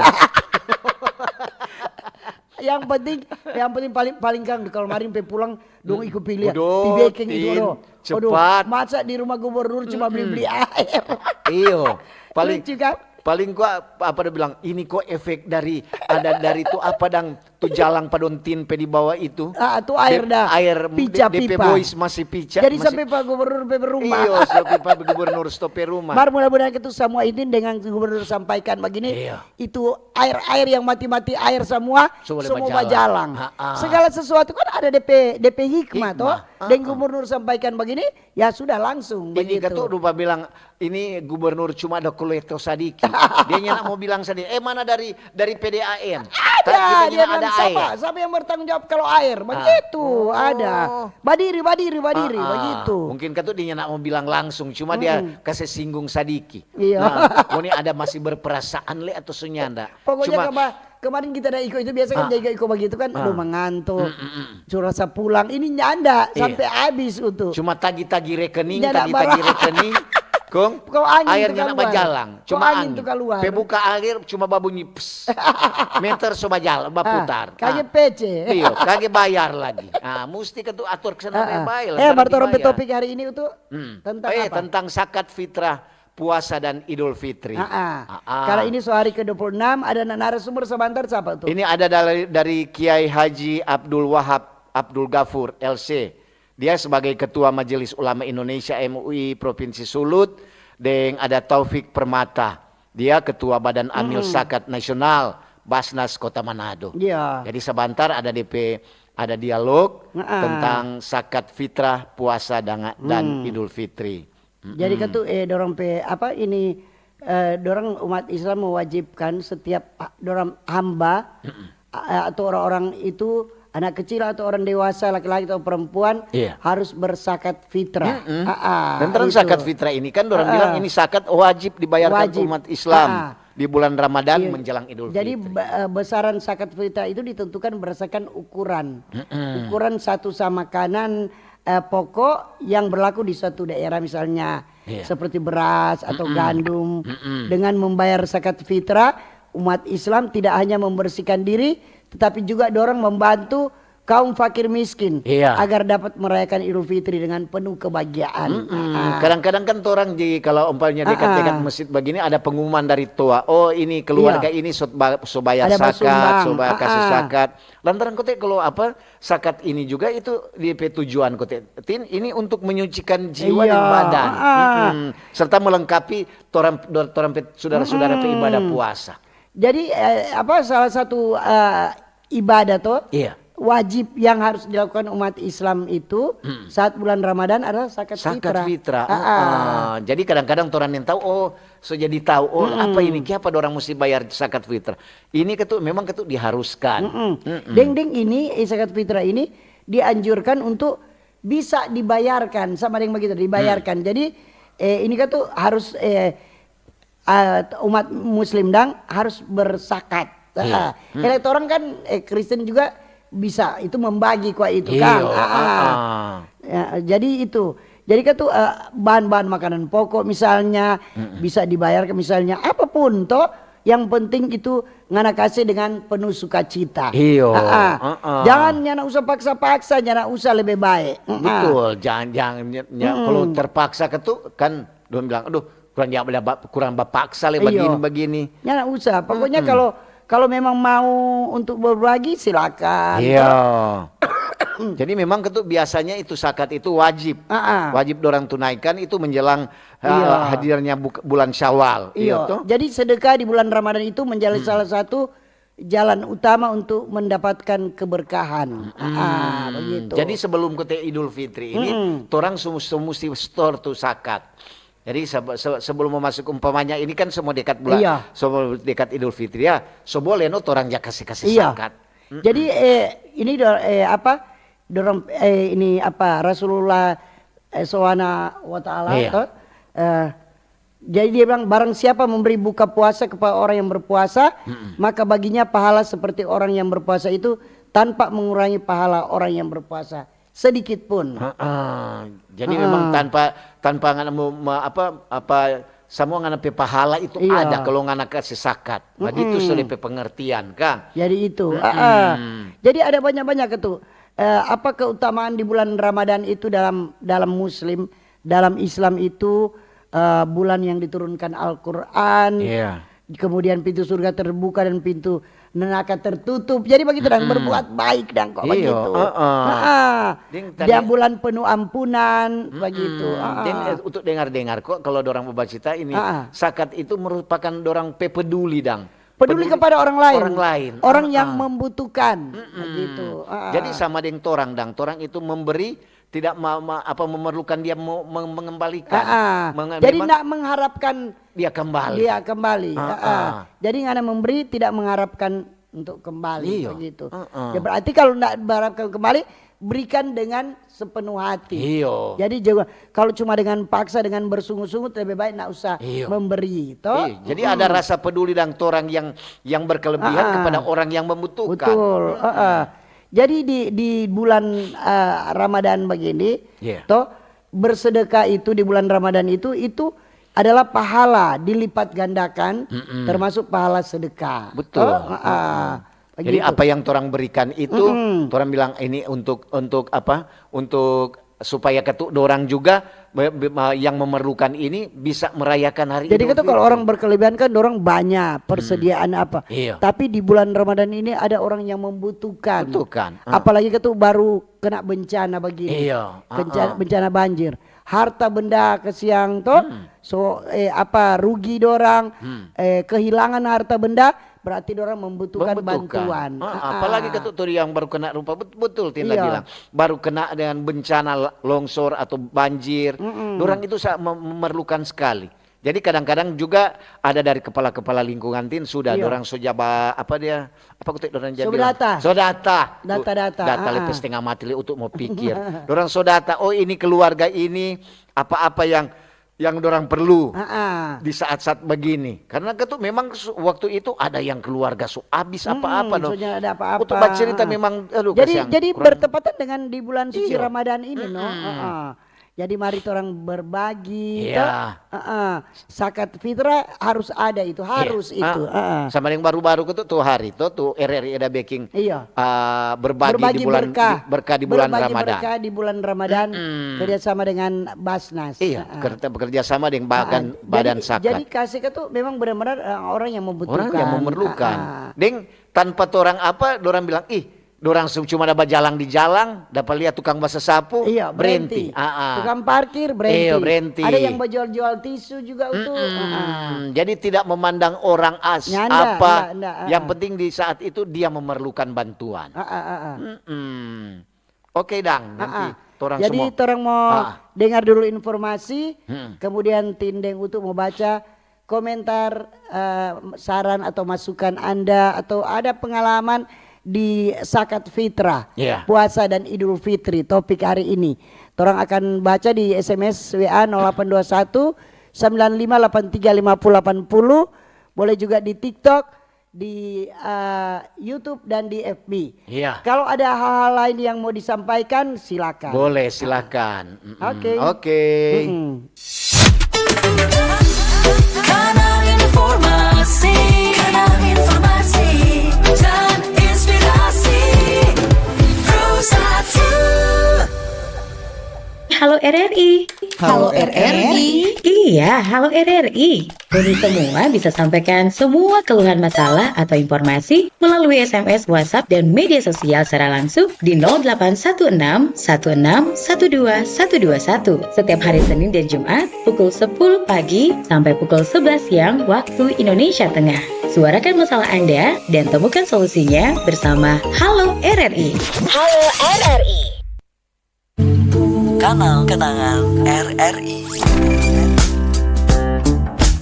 Yang penting, yang penting paling, paling, Kang, kalau maring pe pulang dong ikut pilih. Udah, Pi bekeng itu, Tin, aduh. cepat. Masa di rumah gubernur cuma beli-beli air. Iyo, paling Lucu, kan? Paling kok apa dia bilang, ini kok efek dari ada dari itu apa dang Tu jalang pa dong tin pe di bawa itu. Ah, tu air De-, dah. Air Pica de, de pe pipa. Boys masih pica. Jadi Masih, sampai pa gubernur pe rumah. Iyo, sampai pa gubernur stop pe rumah. Mar mudah-mudahan itu semua ini dengan gubernur sampaikan begini, Iya. itu air-air yang mati-mati air semua, Semua semua bajalang. bajalang. Ha-ha. Segala sesuatu kan ada D P D P hikmah toh. Hikmah. Dan Ha-ha. Gubernur sampaikan begini, ya sudah langsung Ini begitu. Katu rupa bilang, ini gubernur cuma ada kuleto sadiki. Dia nyanda mau bilang sadiki. Eh, mana dari dari P D A M? Ada, Kita dia nyanda bilang ada siapa? Air. Siapa yang bertanggung jawab kalau air? Begitu, Oh. ada. Badiri, badiri, badiri, Ah, ah. begitu. Mungkin Katu dia nyanda mau bilang langsung, cuma dia kasih singgung sadiki. Iya. Nah, mau ni ada masih berperasaan le atau so nyanda. Pokoknya Cuma kema- kemarin kita ada iko itu biasa kan Ah. jaga iko begitu kan, Ah. aduh mengantuk. Mm, mm, mm. Suruh rasa pulang. Ini nyanda Iya. sampai habis itu. Cuma tagi-tagi rekening, Nyanda tagi-tagi barang. Rekening. Kong, Kong angin air tu nyanda kaluar. bajalang, Kong cuma angin angin. Tu kaluar. Pe buka air cuma babunyi, pss. Meter so bajalang, baputar. Ah, kage Ah. pece. Iyo, kage bayar lagi. Ah, musti Katu ator ke sana Ah, ah. bae. Eh, mar torang pe topik hari ini itu Hmm. tentang Eh, apa? Tentang zakat fitrah, puasa dan Idul Fitri. Ah, ah. Ah, ah. Karena ini so hari ke dua puluh enam, ada na-, narasumber sebentar siapa tu? Ini ada dari, dari Kiai Haji Abdul Wahab Abdul Gafur, L C. Dia sebagai Ketua Majelis Ulama Indonesia, M U I, Provinsi Sulut, deng ada Taufik Permata. Dia Ketua Badan Amil Zakat Nasional, Basnas Kota Manado. Iya. Jadi sebentar ada D P, ada dialog Heeh. tentang zakat fitrah, puasa, danga-, dan Idul Fitri. Jadi katu, eh, dorang pe apa ini, eh, dorang umat Islam mewajibkan setiap, ah, dorang hamba, a-, atau orang-orang itu, anak kecil atau orang dewasa, laki-laki atau perempuan, Iya. harus berzakat fitrah. Mm-mm. Ah, ah, Tentang itu. Zakat fitrah ini kan orang Ah, bilang ah. ini zakat wajib dibayarkan Wajib. Umat Islam Ah, ah. Di bulan Ramadan Iya. Menjelang Idul Jadi Fitri. Ba-, eh, besaran zakat fitrah itu ditentukan berdasarkan ukuran. Ukuran satu sama makanan, eh, pokok yang berlaku di suatu daerah, misalnya Iya. seperti beras atau gandum. Dengan membayar zakat fitrah, umat Islam tidak hanya membersihkan diri, tetapi juga dorang membantu kaum fakir miskin Iya. agar dapat merayakan Idul Fitri dengan penuh kebahagiaan. Mm-mm. Ah. Kadang-kadang kan orang di, kalau umpamanya dekat-dekat Ah, ah. Masjid begini ada pengumuman dari toa. Oh, ini keluarga Iya. Ini so ba-, so bayar Ada zakat, basumbang. So bayar kasih Ah, ah. Zakat. Lantaran kote kalau apa, zakat ini juga itu di pe tujuan kote. Tin, ini untuk menyucikan jiwa dan Iya, badan. ah, ah. Mm-mm. Serta melengkapi torang, torang pe saudara-saudara pe ibadah puasa. Jadi, eh, apa, salah satu, eh, ibadah toh, Iya. wajib yang harus dilakukan umat Islam itu saat bulan Ramadan adalah zakat Zakat fitrah. fitrah. Ah, ah. Ah, ah. Jadi kadang-kadang orang yang tahu, oh, so jadi tahu, oh, apa ini, kiapa orang mesti bayar zakat fitrah? Ini ketu memang ketu diharuskan. Mm-mm. Deng, deng ini, eh, zakat fitrah ini dianjurkan untuk bisa dibayarkan, sama deng begitu, dibayarkan. Jadi, eh, ini kan tuh harus, eh, ah, umat muslim dang harus berzakat. Iya. Ah, orang kan, eh, Kristen juga bisa itu membagi kwa itu kan. Iyo, Ah, ah. ah, ah. Ya, jadi itu. Jadi kan tuh, eh, bahan-bahan makanan pokok misalnya bisa dibayarkan misalnya apapun toh. Yang penting itu ngana kasih dengan penuh sukacita. Iyo, Ah, ah. ah, ah. Jangan nyana usah paksa-paksa, nyana usah lebih baik. Ah, ah. Betul, jangan jangan ny- ny- kalau terpaksa ketu kan dong bilang, aduh, kurang ya ba- kurang bapaksa le Iyo. Begini begini. Nyana usah. Pokoknya kalau kalau memang mau untuk berbagi silakan. Iya. Jadi memang ketu biasanya itu zakat itu wajib. Ah, ah. Wajib orang tunaikan itu menjelang, ah, Iya. hadirnya buk- bulan Syawal. Iya. Toh? Jadi sedekah di bulan Ramadan itu menjadi salah satu jalan utama untuk mendapatkan keberkahan. Ah, begitu. Jadi sebelum kote Idul Fitri ini, torang su- su- musti store tu zakat. Jadi se- se- sebelum mau masuk umpamanya ini kan semua dekat bulan, Iya. semua dekat Idul Fitri ya. So boleh no torang ja kasih kasih Iya. Zakat. Jadi eh, ini do- eh, apa dorong eh, ini apa Rasulullah eh, Subhanahu wa Taala Iya. toh, eh, jadi dia bilang barang siapa memberi buka puasa kepada orang yang berpuasa, maka baginya pahala seperti orang yang berpuasa itu tanpa mengurangi pahala orang yang berpuasa sedikit pun. Heeh. Jadi memang tanpa tanpa ngana mau ma- apa apa semua ngana pe pahala itu Iya. ada kalau ngana kasih zakat. Begitu sudah pe pengertian kan. Jadi itu. Ah, ah. Jadi ada banyak-banyak itu. Eh, apa keutamaan di bulan Ramadan itu dalam dalam Muslim, dalam Islam itu eh, bulan yang diturunkan Al-Quran, Iya. kemudian pintu surga terbuka dan pintu neraka tertutup. Jadi begitu, dan Mm-mm. berbuat baik dan kok Iyo, begitu. Heeh. Heeh. Ding, tadi Dia bulan penuh ampunan, Mm-mm. begitu. Heeh. Ding, eh, untuk dengar-dengar kok, kalau dorang babacita ini, Heeh. zakat itu merupakan dorang pe peduli, dang. Peduli Peduli kepada orang lain. orang lain. Orang yang Heeh. membutuhkan, Mm-mm. begitu. Heeh. Jadi sama deng torang, dang. Torang itu memberi, tidak ma-, ma-, apa, memerlukan dia mo-, meng-, mengembalikan. Heeh. Menge-, Jadi memang ndak mengharapkan dia kembali. dia kembali. Heeh. Heeh. Jadi ngana memberi tidak mengharapkan untuk kembali, Iyo. begitu. Heeh. Ya, berarti kalau ndak mengharapkan kembali, berikan dengan sepenuh hati. Iyo. Jadi juga kalau cuma dengan paksa, dengan bersungut-sungut, lebih baik ndak usah Iyo. memberi, toh? Iyo. Jadi Mm-mm. ada rasa peduli dan torang yang, yang berkelebihan Heeh. kepada orang yang membutuhkan. Betul. Mm-mm. Heeh. Jadi di, di bulan, eh, Ramadan begini, Iya. toh, bersedekah itu di bulan Ramadan itu, itu adalah pahala dilipat gandakan, Mm-mm. termasuk pahala sedekah. Betul. Toh? Heeh. Mm-mm. Jadi Begitu. apa yang torang berikan itu, Mm-mm. torang bilang ini untuk, untuk apa? Untuk supaya katu dorang juga me-, be-, ma-, yang memerlukan ini bisa merayakan hari Jadi Idul katu kalau Fitri. orang berkelebihan kan dorang banyak persediaan apa. Iya. Tapi di bulan Ramadan ini ada orang yang membutuhkan. Butuhkan. Ah. Apalagi katu baru kena bencana begini. Iya. Kenca-, Ah, ah. bencana banjir. Harta benda kasiang to, Hmm. so, eh, apa, rugi dorang, Hmm. eh, kehilangan harta benda, berarti dorang membutuhkan Membutuhkan. bantuan. Ah, Ah, apalagi ah. katu tu yang baru kena rupa, bet-, betul Tinda Iya. bilang. Baru kena dengan bencana la-, longsor atau banjir. Mm-mm. Dorang itu sa-, mem-, memerlukan sekali. Jadi kadang-kadang juga ada dari kepala-kepala lingkungan, Tin, sudah Iya. dorang so jaba, apa dia, apa kute dorang jadi So data. So data. Data-data, Data ah, lepe ah. setengah mati le untuk mau pikir. Dorang so data, oh, ini keluarga ini, apa-apa yang, yang dorang perlu Ah, ah. di saat-saat begini. Karena katu memang su-, waktu itu ada yang keluarga so abis Mm-mm, apa-apa, no. so nyanda ada apa-apa. Untuk bacerita Ah. memang, aduh, Jadi, kasihan. jadi Kurang bertepatan dengan di bulan suci Iya. Ramadan ini, no. Mm-mm. Ah, ah. Jadi mari torang berbagi, Iya. to? Heeh. Zakat fitrah harus ada itu, Iya. harus itu. Ah. Heeh. Sama deng baru-baru ke tu, tu hari tu, tu R R I ada beking, Iya. ah, berbagi Berbagi di bulan, berkah. di, berkah di bulan Berbagi Ramadan. berkah di bulan Ramadan, Mm-mm. kerjasama dengan Basnas. Iya, Heeh. ker-, bekerja sama deng bagan, Heeh. badan Jadi, zakat. jadi kasih ke tu memang benar-benar, eh, orang yang membutuhkan. Orang yang memerlukan. Heeh. Deng, tanpa torang apa, dorang bilang, "Ih, dorang su-, cuma ada bajalang di jalang, dapa lia tukang basasapu, Iya, berenti." berenti. Ah, ah. Tukang parkir, berenti. Iya, berenti. Ada yang bajual-jual tisu juga, utu. Mm-mm. Ah, ah. Jadi tidak memandang orang as-, Nyanda, apa, nda, nda, ah, yang ah. penting di saat itu dia memerlukan bantuan. Ah, ah, ah, ah. Mm-mm. Oke, dang, nanti Ah, ah. torang Jadi, semua. torang mo Ah. dengar dulu informasi, Mm-mm. kemudian Tin deng Utu mo baca komentar, eh, saran atau masukan Anda, atau ada pengalaman di zakat fitrah, Iya. puasa dan Idul Fitri, topik hari ini. Torang akan baca di S M S W A nol delapan dua satu, sembilan lima delapan tiga lima puluh delapan puluh, boleh juga di TikTok, di, eh, YouTube, dan di F B. Iya. Kalau ada hal-hal lain yang mau disampaikan, silakan. Boleh, silakan. Mm-mm. Oke. Oke. Mm-mm. Kanal informasi, kanal informasi dan inspirasi. Pro satu. Halo R R I. Halo R R I. Iya, halo R R I. Ngoni semua bisa sampaikan semua keluhan masalah atau informasi melalui S M S, WhatsApp, dan media sosial secara langsung di nol delapan satu enam satu enam satu dua satu dua satu setiap hari Senin dan Jumat pukul sepuluh pagi sampai pukul sebelas siang waktu Indonesia Tengah. Suarakan masalah Anda dan temukan solusinya bersama Halo R R I. Halo R R I. Kanal kenangan R R I.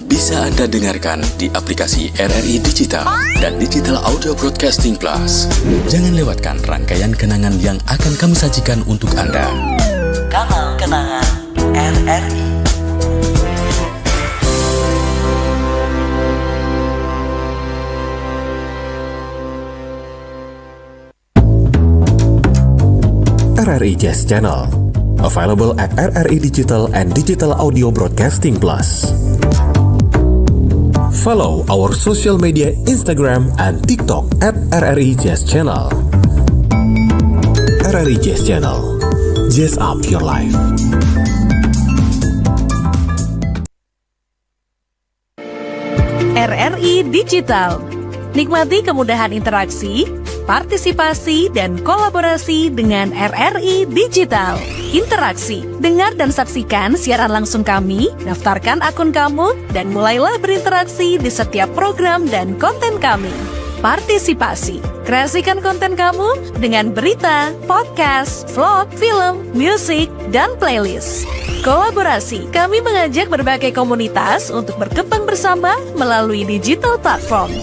Bisa Anda dengarkan di aplikasi R R I Digital dan Digital Audio Broadcasting Plus. Jangan lewatkan rangkaian kenangan yang akan kami sajikan untuk Anda. Kanal kenangan R R I. R R I Jazz Channel. Available at R R I Digital and Digital Audio Broadcasting Plus. Follow our social media, Instagram and TikTok at R R I Jazz Channel. R R I Jazz Channel. Jazz up your life. R R I Digital. Nikmati kemudahan interaksi, partisipasi, dan kolaborasi dengan R R I Digital. Interaksi. Dengar dan saksikan siaran langsung kami, daftarkan akun kamu, dan mulailah berinteraksi di setiap program dan konten kami. Partisipasi. Kreasikan konten kamu dengan berita, podcast, vlog, film, musik, dan playlist. Kolaborasi. Kami mengajak berbagai komunitas untuk berkembang bersama melalui digital platform.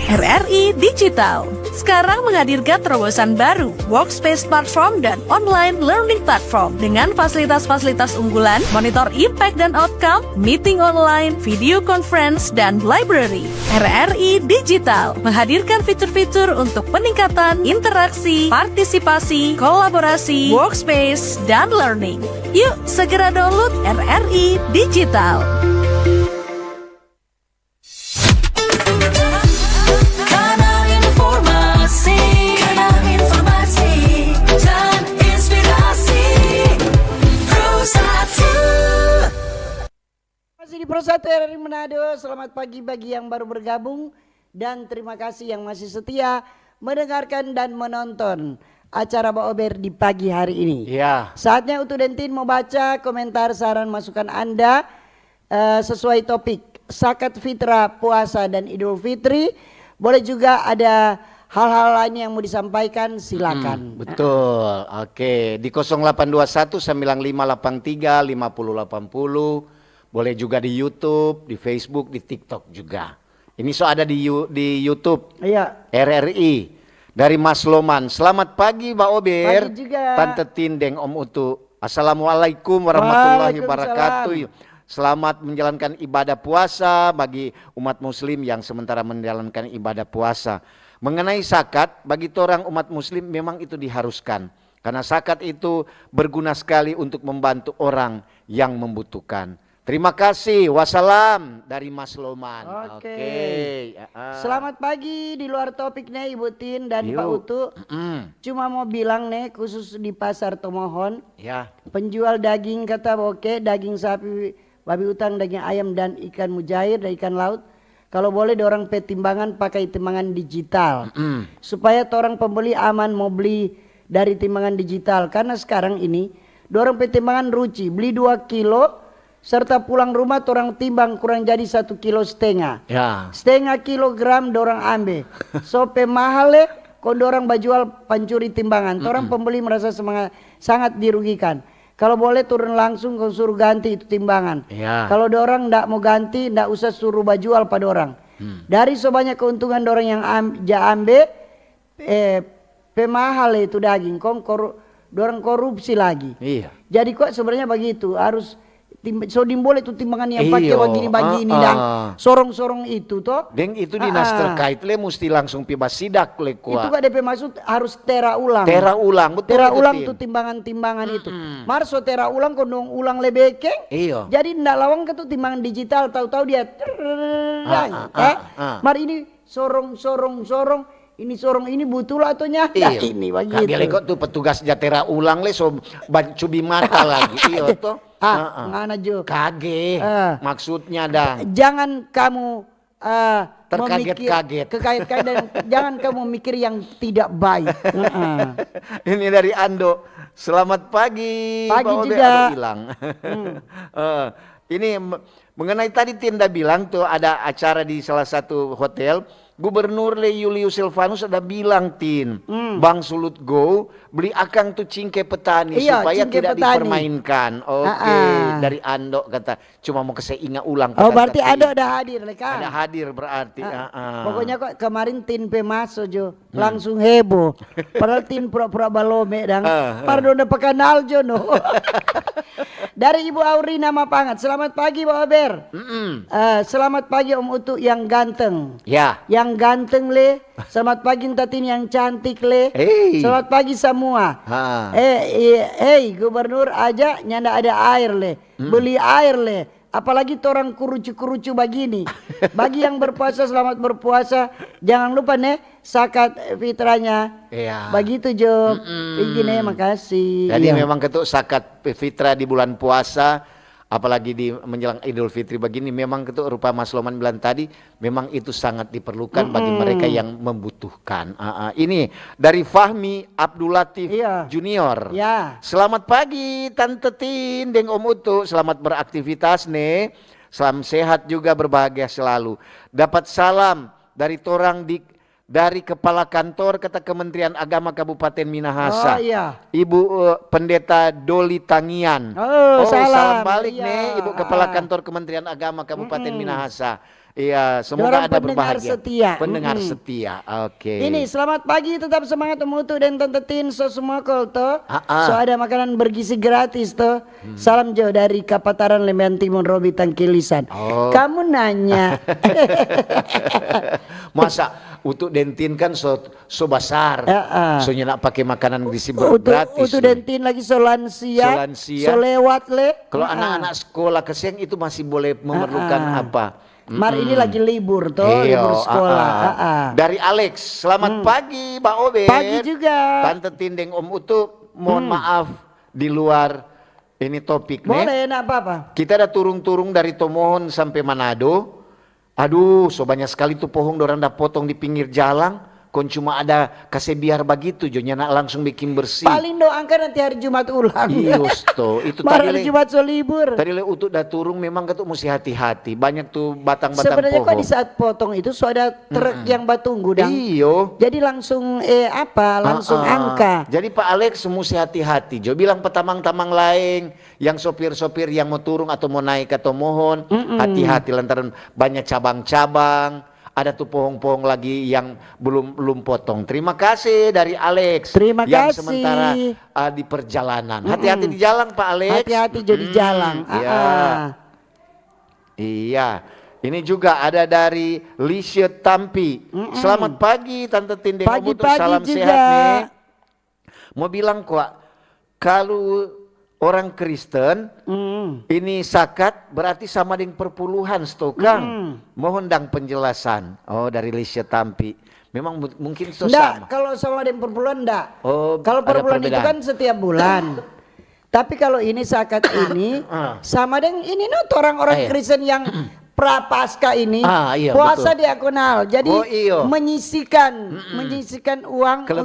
R R I Digital sekarang menghadirkan terobosan baru, Workspace Platform dan Online Learning Platform, dengan fasilitas-fasilitas unggulan, monitor impact dan outcome, meeting online, video conference, dan library. R R I Digital menghadirkan fitur-fitur untuk peningkatan interaksi, partisipasi, kolaborasi, workspace, dan learning. Yuk, segera download R R I Digital. Kanal informasi, kanal informasi dan inspirasi. Pro satu. Masih di Pro satu R R I Manado, selamat pagi bagi yang baru bergabung, dan terima kasih yang masih setia mendengarkan dan menonton acara Ba Ober di pagi hari ini. Ya. Saatnya Utu Dentin mau baca komentar, saran, masukan Anda, eh, sesuai topik, zakat fitrah, puasa, dan Idul Fitri. Boleh juga ada hal-hal lain yang mau disampaikan, silakan. Hmm, betul. Oke, di kosong delapan dua satu sembilan lima delapan tiga lima puluh delapan puluh. Boleh juga di YouTube, di Facebook, di TikTok juga. Ini so ada di You-, di YouTube. Iya. R R I. Dari Mas Loman. Selamat pagi, Ba Ober. Pagi juga. Tante Tin deng Om Utu. Assalamualaikum warahmatullahi wabarakatuh. Waalaikumsalam. Selamat menjalankan ibadah puasa bagi umat muslim yang sementara menjalankan ibadah puasa. Mengenai zakat, bagi torang umat muslim memang itu diharuskan. Karena zakat itu berguna sekali untuk membantu orang yang membutuhkan. Terima kasih. Wassalam dari Mas Loman. Oke. Oke, ah, ah. Selamat pagi di luar topik nih, Ibu Tin dan Pak Utu. Mm-mm. Cuma mau bilang nih, khusus di Pasar Tomohon, ya, penjual daging kata oke, daging sapi, babi utang, daging ayam, dan ikan mujair, dan ikan laut, kalo boleh dorang pe timbangan pakai timbangan digital. Mm-mm. Supaya torang pembeli aman mo bli dari timbangan digital. Karna skarang ini, dorang pe timbangan ruci, bli dua kilo, serta pulang rumah torang timbang kurang jadi satu kilo stenga. Ya. Stenga kilogram dorang ambe. So pe mahal le, kong dorang bajual pancuri timbangan. Torang pembeli merasa semanga-, sangat dirugikan. Kalo boleh turun langsung kong suru ganti itu timbangan. Ya. Kalo dorang nda mo ganti, nda usah suru bajual pa dorang. Hmm. Dari so banya keuntungan dorang yang am-, ja ambe, eh, pe mahal itu daging, kong koru-, dorang korupsi lagi. Iya. Jadi kok sebenarnya bagitu, harus tim-, so nimbole tu timbangan yang pake bagini-bagini dang, sorong-sorong itu to. Deng itu dinas terkait le musti langsung pi basidak le kwa. Itu kok depe maksud harus tera ulang. Tera ulang, betul. Tera ulang tu timbangan-timbangan itu. Mm-mm. Mar so tera ulang, kong dong ulang lebe keng. Iyo. Jadi nda lawang ke tu timbangan digital, tau-tau dia trrrr, eh. Mar ini sorong, sorong, sorong, ini sorong, ini butul atau nyanda ini, bagitu. Kagele kok tu petugas ja tera ulang le so ban-, cubi mata lagi, iyo to. Ah, ngana jo. Kage, maksudnya dang. Jangan kamu, eh, terkaget-kaget. Kekaget-kaget dan jangan kamu mikir yang tidak baik. Heeh. Ini dari Ando. Selamat pagi, Pak Obe. Pagi juga. Aduh, hilang. Hmm. Eh, ini me-, mengenai tadi Tinda bilang tuh ada acara di salah satu hotel, Gubernur le Julius Silvanus ada bilang, Tin, hmm, Bang Sulut Go beli akang tu cingke petani supaya tidak dipermainkan. Oke, dari Ando kata, cuma mau kase inga ulang. Oh, berarti Ando ada hadir le, kan? Ada hadir berarti. Pokoknya kok kemarin Tin pe maso jo. Hmm. Langsung heboh. Padahal Tin pura-pura balome dang. Pardon, dapa kanal jo no. Dari Ibu Aurina Mapangat. Selamat pagi, Bo Aber. Mm-mm. Eh, selamat pagi, Om Utu yang ganteng. Ya. Yang ganteng le. Selamat pagi, Ntatin yang cantik le. Hei. Selamat pagi semua. Ha. Eh, eh, hei, Gubernur aja nyanda ada air le. Mm-mm. Beli air le. Apalagi torang kurucu-kurucu bagini. Bagi yang berpuasa, selamat berpuasa. Jangan lupa ne, zakat fitrahnya. Iya. Bagitu jo. Mm-mm. Pigi ne, makasih. Jadi memang ketuk zakat fitrah di bulan puasa Apalagi di menjelang Idul Fitri begini, memang itu rupa Mas Loman bilang tadi, memang itu sangat diperlukan bagi mereka yang membutuhkan. Ah, ah. Ini dari Fahmi Abdul Latif Iya. Junior. Ya. Selamat pagi Tante Tin deng Om Utu, selamat beraktivitas ne. Salam sehat juga, berbahagia selalu. Dapat salam dari torang di dari Kepala Kantor kata Kementerian Agama Kabupaten Minahasa. Oh, iya. Ibu, eh, Pendeta Doli Tangian. Oh, salam. Salam balik nih, Ibu Kepala Kantor Kementerian Agama Kabupaten Minahasa. Iya, semoga ada berbahagia. Pendengar setia. Pendengar setia. Oke. Ini, selamat pagi, tetap semangat Om Utu dan Tante Tin, so semua kol to. Ah, ah. So ada makanan bergizi gratis to. Hmm. Salam jo dari Kapataran Lembean Timur, Robi Tangkilisan. Oh. Kamu nanya. Masa Utu Dentin kan so, so basar. Heeh. So nyanda pake makanan gizi ber-, Utu, gratis Utu le. Dentin lagi so lansia, so lansia. So lewat le. Kalau anak-anak sekolah kesiang itu masih boleh memerlukan apa? Mar ini lagi libur to, libur sekolah. Heeh. Dari Alex, selamat pagi, Ba Ober. Pagi juga. Tante Tin deng Om Utu, mohon maaf di luar ini topik, ne? Boleh, ndak apa-apa. Kita ada turung-turung dari Tomohon sampe Manado. Aduh, so banya skali tu pohong dorang da potong di pinggir jalang, kong cuma ada kase biar bagitu jo, nyanda langsung beking bersih. Paling doangkan nanti hari Jumat ulang. Iyo, sto. Itu mar tadi hari le, Jumat so libur. Tadi le Utu da turung, memang katu musti hati-hati. Banya tu batang-batang pohong. Sebenarnya kok di saat potong itu so ada truk yang batunggu, dang. Iyo. Jadi langsung, eh, apa, langsung angka. Jadi, Pa Alex musti hati-hati jo. Bilang pa tamang-tamang laeng, yang sopir-sopir yang mo turung atau mo nae ka Tomohon, hati-hati lantaran banya cabang-cabang, ada tu pohong-pohong lagi yang belum, belum potong. Terima kasih dari Alex yang sementara, ah, di perjalanan. Hati-hati di jalang, Pa Alex. Hati-hati jo di jalang. Iya. Iya. Ini juga ada dari Lisha Tampi. Selamat pagi, Tante Tin deng Om Utu. Salam sehat, ne. Mo bilang kwa, kalu orang Kristen ini zakat berarti sama deng perpuluhan, sto kang? Mohon dang penjelasan. Oh, dari Lisha Tampi. Memang mu-, mungkin so sama. Nda, kalau sama deng perpuluhan, nda. Oh, ada perbedaan. Kalau perpuluhan itu kan setiap bulan. Tapi kalau ini zakat ini sama deng ini no, torang orang Kristen yang Prapaskah ini, puasa diagonal. Jadi menyisikan, menyisikan uang untuk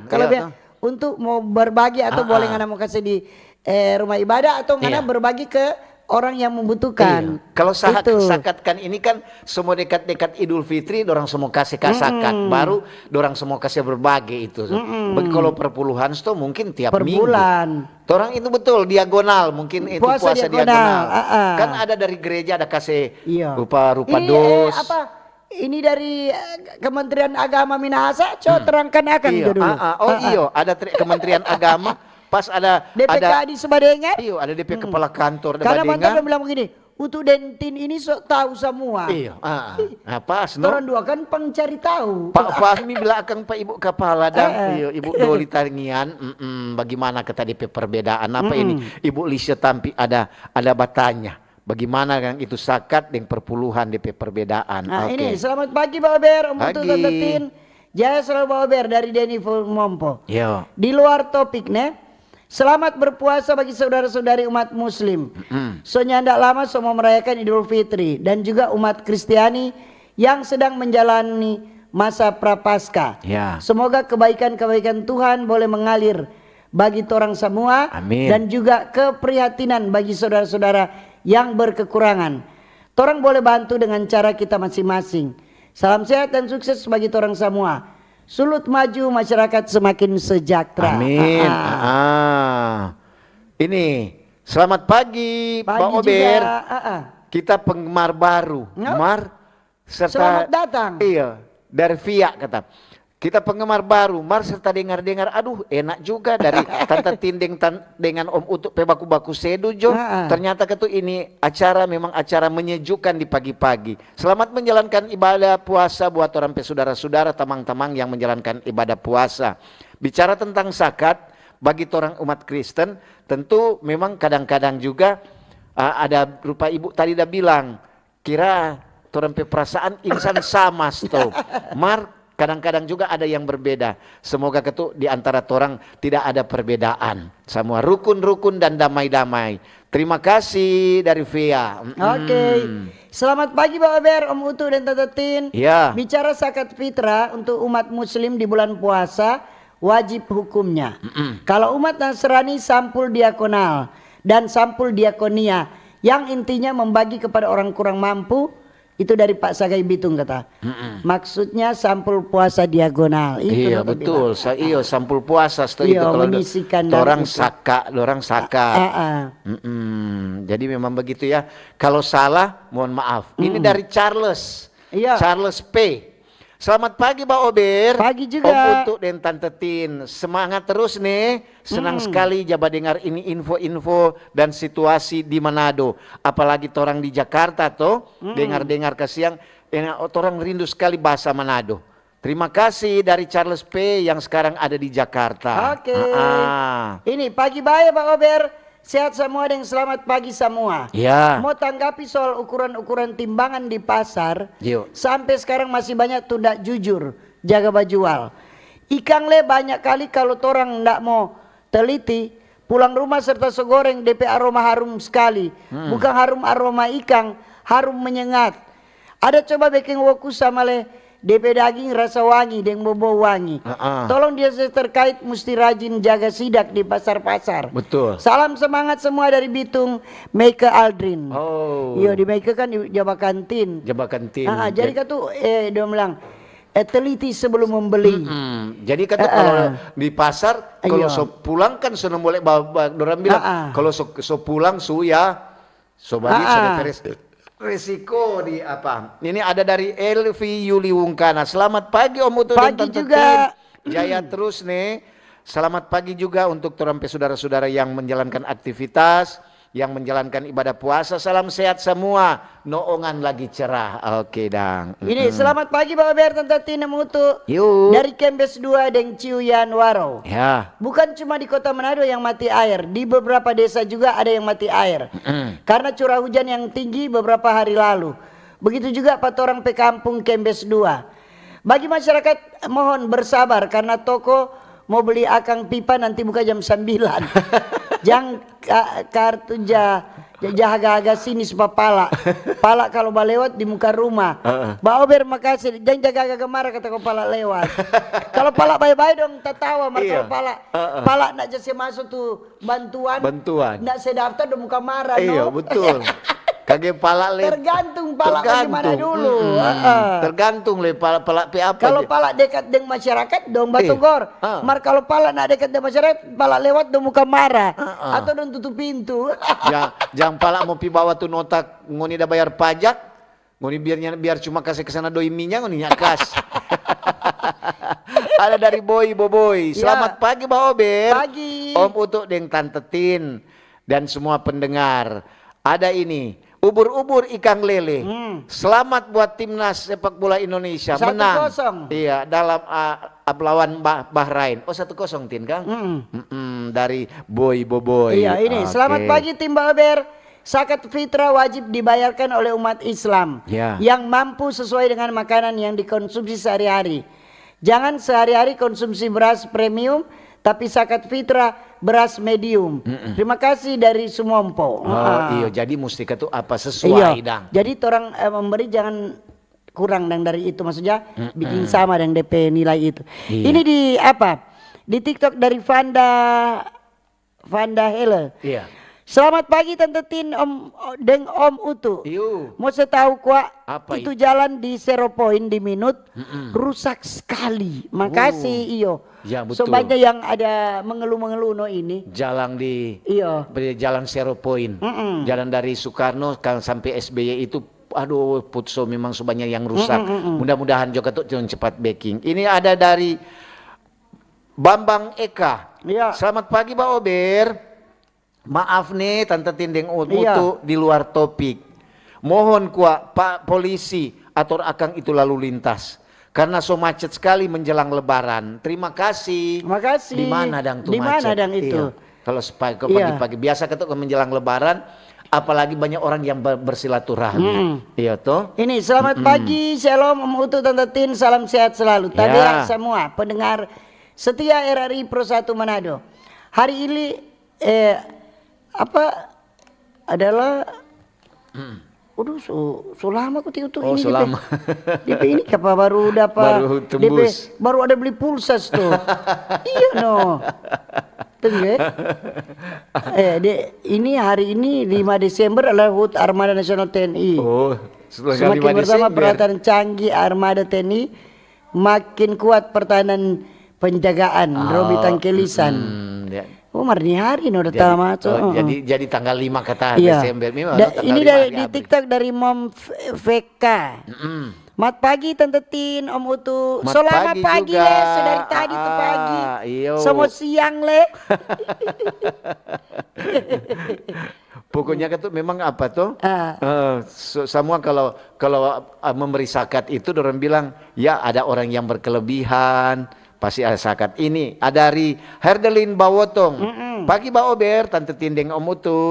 kelebihan, untuk mo berbagi atau boleh ngana mo kase di, eh, rumah ibadah atau ngana berbagi ke orang yang membutuhkan. Iya. Kalau sahat-, zakat kan ini kan semua dekat-dekat Idul Fitri, dorang semua kase ka zakat, baru dorang semua kase berbagi itu. Bagi kalau perpuluhan, sto mungkin tiap minggu. Per bulan. Torang itu betul, diagonal, mungkin itu puasa diagonal. Kan ada dari gereja ada kase rupa-rupa dos. Ini, eh, apa? Ini dari, eh, Kementerian Agama Minahasa, co terangkan akang jo dulu. Ah, ah. Oh, iyo, ada tre-, Kementerian Agama, pas ada, D P K A di Subadengar. Iyo, ada D P kepala kantor di Subadengar. Karena bilang begini, Utu deng Tin ini so tau samua. Iyo, ah, ah. Nah, pas, no? Torang dua kan pangcari tau. Pa Fahmi bilang akang pa Ibu Kapala dang, iyo, Ibu Doli Tangian, mm-mm, bagimana kata depe perbedaan apa ini? Ibu Lisha Tampi ada, ada batanya, bagimana kang itu zakat deng perpuluhan depe perbedaan? Nah, oke. Ini, selamat pagi, Ba Ober, Om Utu, Tante Tin. Jaya selalu, Ba Ober, dari Denny Mompo. Yo. Di luar topik, ne? Selamat berpuasa bagi saudara-saudari umat muslim. Mm-mm. So nyanda lama so mo merayakan Idul Fitri dan juga umat Kristiani yang sedang menjalani masa Prapaskah. Ya. Semoga kebaikan-kebaikan Tuhan boleh mengalir bagi torang samua. Amin. Dan juga keprihatinan bagi saudara-saudara yang berkekurangan. Torang boleh bantu dengan cara kita masing-masing. Salam sehat dan sukses bagi torang samua. Sulut maju, masyarakat semakin sejahtera. Amin. Ah, ah. Ah, ah. Ini, selamat pagi, Ba Ober. Pagi juga. Ah, ah. Kita penggemar baru. Mar serta, selamat datang. Iya, dari Via kata. Kita penggemar baru, mar serta dengar-dengar, aduh, enak juga dari Tanta Tin deng tan-, dengan Om Utu pe baku-baku sedu jo. Ah, ah. Ternyata katu ini acara memang acara menyejukkan di pagi-pagi. Selamat menjalankan ibadah puasa buat torang pe sudara-sudara, tamang-tamang yang menjalankan ibadah puasa. Bicara tentang zakat, bagi torang umat Kristen, tentu memang kadang-kadang juga, ah, ada rupa ibu tadi da bilang, kira torang pe perasaan insan sama sto. Mar Kadang-kadang juga ada yang berbeda. Semoga ketu di antara torang tidak ada perbedaan. Semua rukun-rukun dan damai-damai. Terima kasih dari Via. Mm-mm. Oke. Selamat pagi, Bapa Ber, Om Utu, dan Tante Tin. Ya. Bicara zakat fitrah untuk umat muslim di bulan puasa, wajib hukumnya. Kalau umat Nasrani, sampul diakonal dan sampul diakonia, yang intinya membagi kepada orang kurang mampu, itu dari Pak Sagai Bitung kata. Maksudnya sampul puasa diagonal. Itu Iya, kata betul. bilang. Sa- iyo, sampul puasa, setuju Iya, itu. Kalau menyisikan dan orang itu. Saka, orang Saka. Ah, ah. Mm-mm. Jadi memang begitu ya. Kalau salah, mohon maaf. Ini dari Charles. Iya. Charles P. Selamat pagi, Ba Ober. Pagi juga. Om Utu dan Tante Tin. Semangat terus nih. Senang sekali ja badengar ini info-info dan situasi di Manado. Apalagi torang di Jakarta to. Dengar-dengar kasiang. Enak, torang rindu sekali bahasa Manado. Terima kasih dari Charles P yang sekarang ada di Jakarta. Oke. Ah, ah. Ini pagi bae, Ba Ober. Sehat semua deng selamat pagi semua. Ya. Mau tanggapi soal ukuran-ukuran timbangan di pasar, Yo. Sampai sekarang masih banyak tu ndak jujur jaga bajual. Ikang le banyak kali kalau torang ndak mau teliti, pulang rumah serta so goreng, depe aroma harum skali. Bukang harum aroma ikang, harum menyengat. Ada coba beking woku sama le, depe daging rasa wangi deng bobou wangi. Ah, ah. Tolong diasese terkait musti rajin jaga sidak di pasar-pasar. Betul. Salam semangat semua dari Bitung, Meike Aldrin. Oh. Iyo, di Meike kan di Jabakantin. Jabakantin. Ah, ah, jadi katu, eh, dia bilang, eh, teliti sebelum membeli. Hmm, jadi kata kalau di pasar, kalau Iya. so pulang kan so boleh ba, ba, dorang bilang, Ah, ah. Kalau so, so pulang su ya, so bali Ah, ah. so resiko di apa? Ini ada dari Elvi Yuli Wungkana. Selamat pagi Om Utu dan Pagi Tante juga. Tin. Jaya terus nih. Selamat pagi juga untuk torang pe saudara-saudara yang menjalankan aktivitas, yang menjalankan ibadah puasa. Salam sehat semua. Noongan lagi cerah. Oke dang. Ini selamat pagi Baba Ber, Tante Tin, Om Utu. Yuk. Dari Kembes dua deng Ciu Yanwaro. Ya. Bukan cuma di Kota Manado yang mati air, di beberapa desa juga ada yang mati air. Karena curah hujan yang tinggi beberapa hari lalu. Begitu juga pa torang pe kampung Kembes dua. Bagi masyarakat, mohon bersabar karena toko mau beli akang pipa nanti buka jam sembilan. Jang ka, kartu ja, ja, ja haga-haga sini supa pala. Pala kalau balewat di muka rumah. Ba Ober makase, jang jaga haga-haga mara kata ko pala lewat. Kalau pala bae-bae dong tatawa, mar Iya. Kalau pala, pala nak ja se maso tu bantuan, Bantuan. Nak se daftar dong muka mara, Iya, no? Betul. Kage pala le. Tergantung pala bagaimana Tergantung. dulu. Mm-mm. Heeh. Tergantung le pala, pala pe apa Kalau je. Pala dekat deng masyarakat, dong Iya. batogor. Ah. Mar kalau pala nak dekat deng masyarakat, pala lewat dong muka mara. Ah, ah. Atau dong tutup pintu. Ja, jang pala mo pi bawa tu nota ngoni da bayar pajak, ngoni biar nya, biar cuma kase ke sana doi minya, ngoni nya kas. Ada dari Boy Boboy. Ya. Selamat pagi Ba Ober. Pagi. Om Utu deng Tante Tin dan semua pendengar. Ada ini, ubur-ubur ikang lele. Hmm. Selamat buat timnas sepak bola Indonesia Satu menang. kosong. Iya, dalam uh, lawan Bah- Bahrain. Oh, satu kosong Tin kan? Mm-mm. Mm-mm, dari Boy Boboy. Iya, ini. Oke. Selamat pagi, Tim Ba Ober. Zakat fitrah wajib dibayarkan oleh umat Islam Ya. yang mampu sesuai dengan makanan yang dikonsumsi sehari-hari. Jangan sehari-hari konsumsi beras premium, tapi zakat fitrah beras medium. Terima kasih dari Sumompo. Oh, Ah. Iyo, jadi mustika tu apa sesuai Iya. dang. Jadi orang eh, memberi jangan kurang dang dari itu, maksudnya bikin sama dang D P nilai itu. Iya. Ini di apa? Di TikTok dari Vanda Vanda Hele. Iya. Selamat pagi Tante Tin, Om deng Om Utu. Iyo. Mau saya tahu kwa Apa itu jalan di Zero Point di Minut rusak sekali. Makasih iyo. Ya, betul. Sobatnya yang ada mengeluh-mengeluh no ini. Jalan di Iyo. Jalan Zero Point. Mm-mm. Jalan dari Soekarno kan sampai S B Y itu aduh putso memang sebanyak yang rusak. Mudah-mudahan juga tuh cepat backing. Ini ada dari Bambang Eka. Iya. Selamat pagi Ba Ober. Maaf nih Tante Tin deng Om Iya. Utu di luar topik. Mohon kwa Pak Polisi ator akang itu lalu lintas. Karena so macet sekali menjelang Lebaran. Terima kasih. Makasih. Di mana dang tu Di mana macet? dang itu? Iya. Kalau sepa- ke Iya. Pagi-pagi biasa ketuk menjelang Lebaran Apalagi banyak orang yang ber-, bersilaturahmi. Mm-mm. Iya toh? Ini selamat pagi, shalom Om Utu, Tante Tin, salam sehat selalu. Tadea semua pendengar setia R R I Pro satu Manado. Hari ini eh apa adalah Waduh, so, so lama ku tiutu Oh, ini so depe, lama. Depe ini kapa baru dapa Baru depe tembus. Baru ada beli pulsa tu. Iya no. Tunggu eh. Eh, de, ini hari ini lima Desember adalah H U T Armada Nasional T N I. Oh, setelah Semakin lima bertambah Desember. Peralatan canggih armada T N I, makin kuat pertahanan penjagaan. Robi Tangkelisan. Hmm, ya. Oh, mar ni hari no Jadi, datang masuk. oh, Heeh. jadi jadi tanggal lima kata Iya. Desember. Memang Da- no, tanggal ini lima dari hari di April. TikTok dari Mom F- Veka. Mm-mm. Mat pagi Tante Tin, Om Utu. Mat Selamat pagi pagi, juga. Le, so dari tadi tu Ah, pagi. Iyo. Sama siang, Le. Pokoknya itu memang apa tuh? Ah. Eh, so- semua kalau kalau ah, memberi zakat itu orang bilang ya ada orang yang berkelebihan pasti ada zakat. Ini ada dari Herdelin Bawotong. Pagi Baober, Tante Tin deng Om Utu.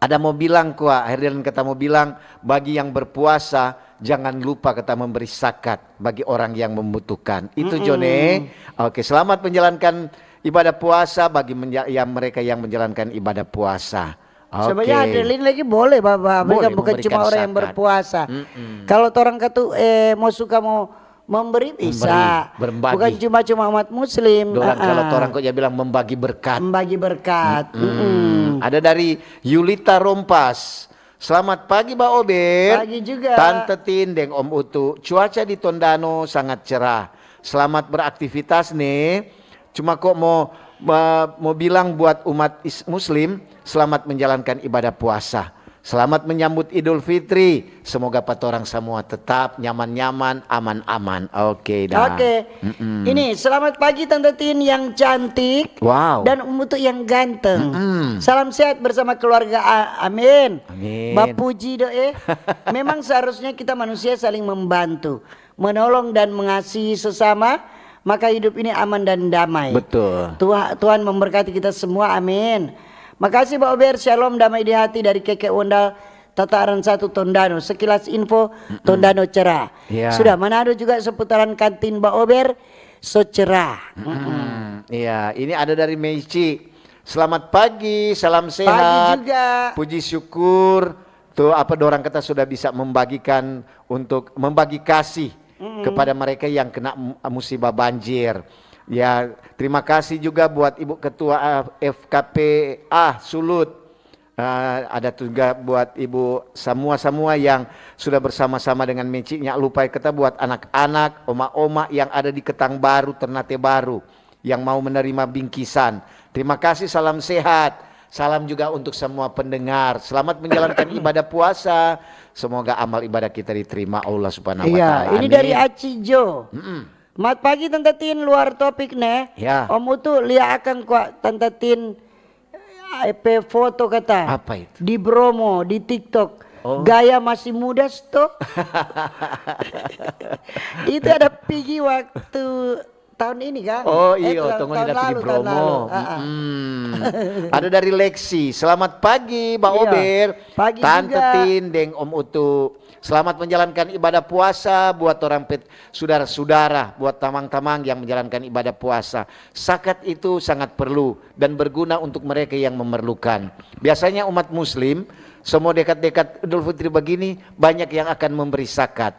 Ada mau bilang kwa, Herdelin kata mau bilang bagi yang berpuasa jangan lupa kata memberi zakat bagi orang yang membutuhkan. Itu Jone. Oke, selamat menjalankan ibadah puasa bagi menja- yang mereka yang menjalankan ibadah puasa. Oke. Sebenarnya Herdelin lagi boleh, Baba. Mereka Boleh bukan memberikan cuma orang yang zakat. Berpuasa. Mm-mm. Kalau orang katu eh mau suka mau memberi bisa. Memberi, berbagi. Bukan cuma-cuma umat muslim. Dorang kalau Ah, ah. Orang kok dia bilang membagi berkat. Membagi berkat. Hmm, ada dari Yulita Rompas. Selamat pagi Ba Ober. Pagi juga. Tante Tin deng Om Utu. Cuaca di Tondano sangat cerah. Selamat beraktivitas nih. Cuma kok mau ma- mau bilang buat umat is- muslim, selamat menjalankan ibadah puasa. Selamat menyambut Idul Fitri. Semoga patorang semua tetap nyaman-nyaman, aman-aman. Oke dah. Oke. Mm-mm. Ini selamat pagi Tante Tin yang cantik Wow. dan Om Utu yang ganteng. Mm-mm. Salam sehat bersama keluarga. A- Amin. Amin. Bapuji do eh. Memang seharusnya kita manusia saling membantu, menolong dan mengasihi sesama, maka hidup ini aman dan damai. Betul. Tuha- Tuhan memberkati kita semua. Amin. Makasih Ba Ober, shalom, damai di hati dari Keke Ondal, Tataran satu Tondano. Sekilas info, Tondano cerah. Iya. Sudah, Manado juga seputaran kantin Ba Ober, so cerah. Hmm, iya, ini ada dari Meici. Selamat pagi, salam sehat. Juga. Puji syukur, tuh apa dorang kata sudah bisa membagikan untuk membagi kasih kepada mereka yang kena mu- musibah banjir. Ya, terima kasih juga buat Ibu Ketua eh, F K P A Sulut. Ah, ada juga buat ibu semua-semua yang sudah bersama-sama dengan Meici. Nyak lupa kita buat anak-anak, oma-oma yang ada di Ketang Baru, Ternate Baru, yang mau menerima bingkisan. Terima kasih, salam sehat. Salam juga untuk semua pendengar. Selamat menjalankan ibadah puasa. Semoga amal ibadah kita diterima Allah Subhanahu wa Iya, Taala. ini Amin. Dari Aci Jo. Mm-mm. Mat pagi Tante Tin, luar topik ne. Ya. Om Utu lia akang kwa Tante Tin eh, pe foto kata. Apa itu? Di Bromo, di TikTok. Oh. Gaya masih muda sto. Itu ada pigi waktu tahun ini kan? Oh Eh, iyo, tahun- tunggu tahun dekat di lalu, tahun Bromo. lalu. Ah, ah. Mm-mm. Ada dari Lexi. Selamat pagi, Ba Iya. Ober. Pagi Tante juga. Tin deng Om Utu. Selamat menjalankan ibadah puasa buat orang pet sudara-sudara, buat tamang-tamang yang menjalankan ibadah puasa. Zakat itu sangat perlu dan berguna untuk mereka yang memerlukan. Biasanya umat muslim, semua dekat-dekat Idul Fitri begini, banyak yang akan memberi zakat.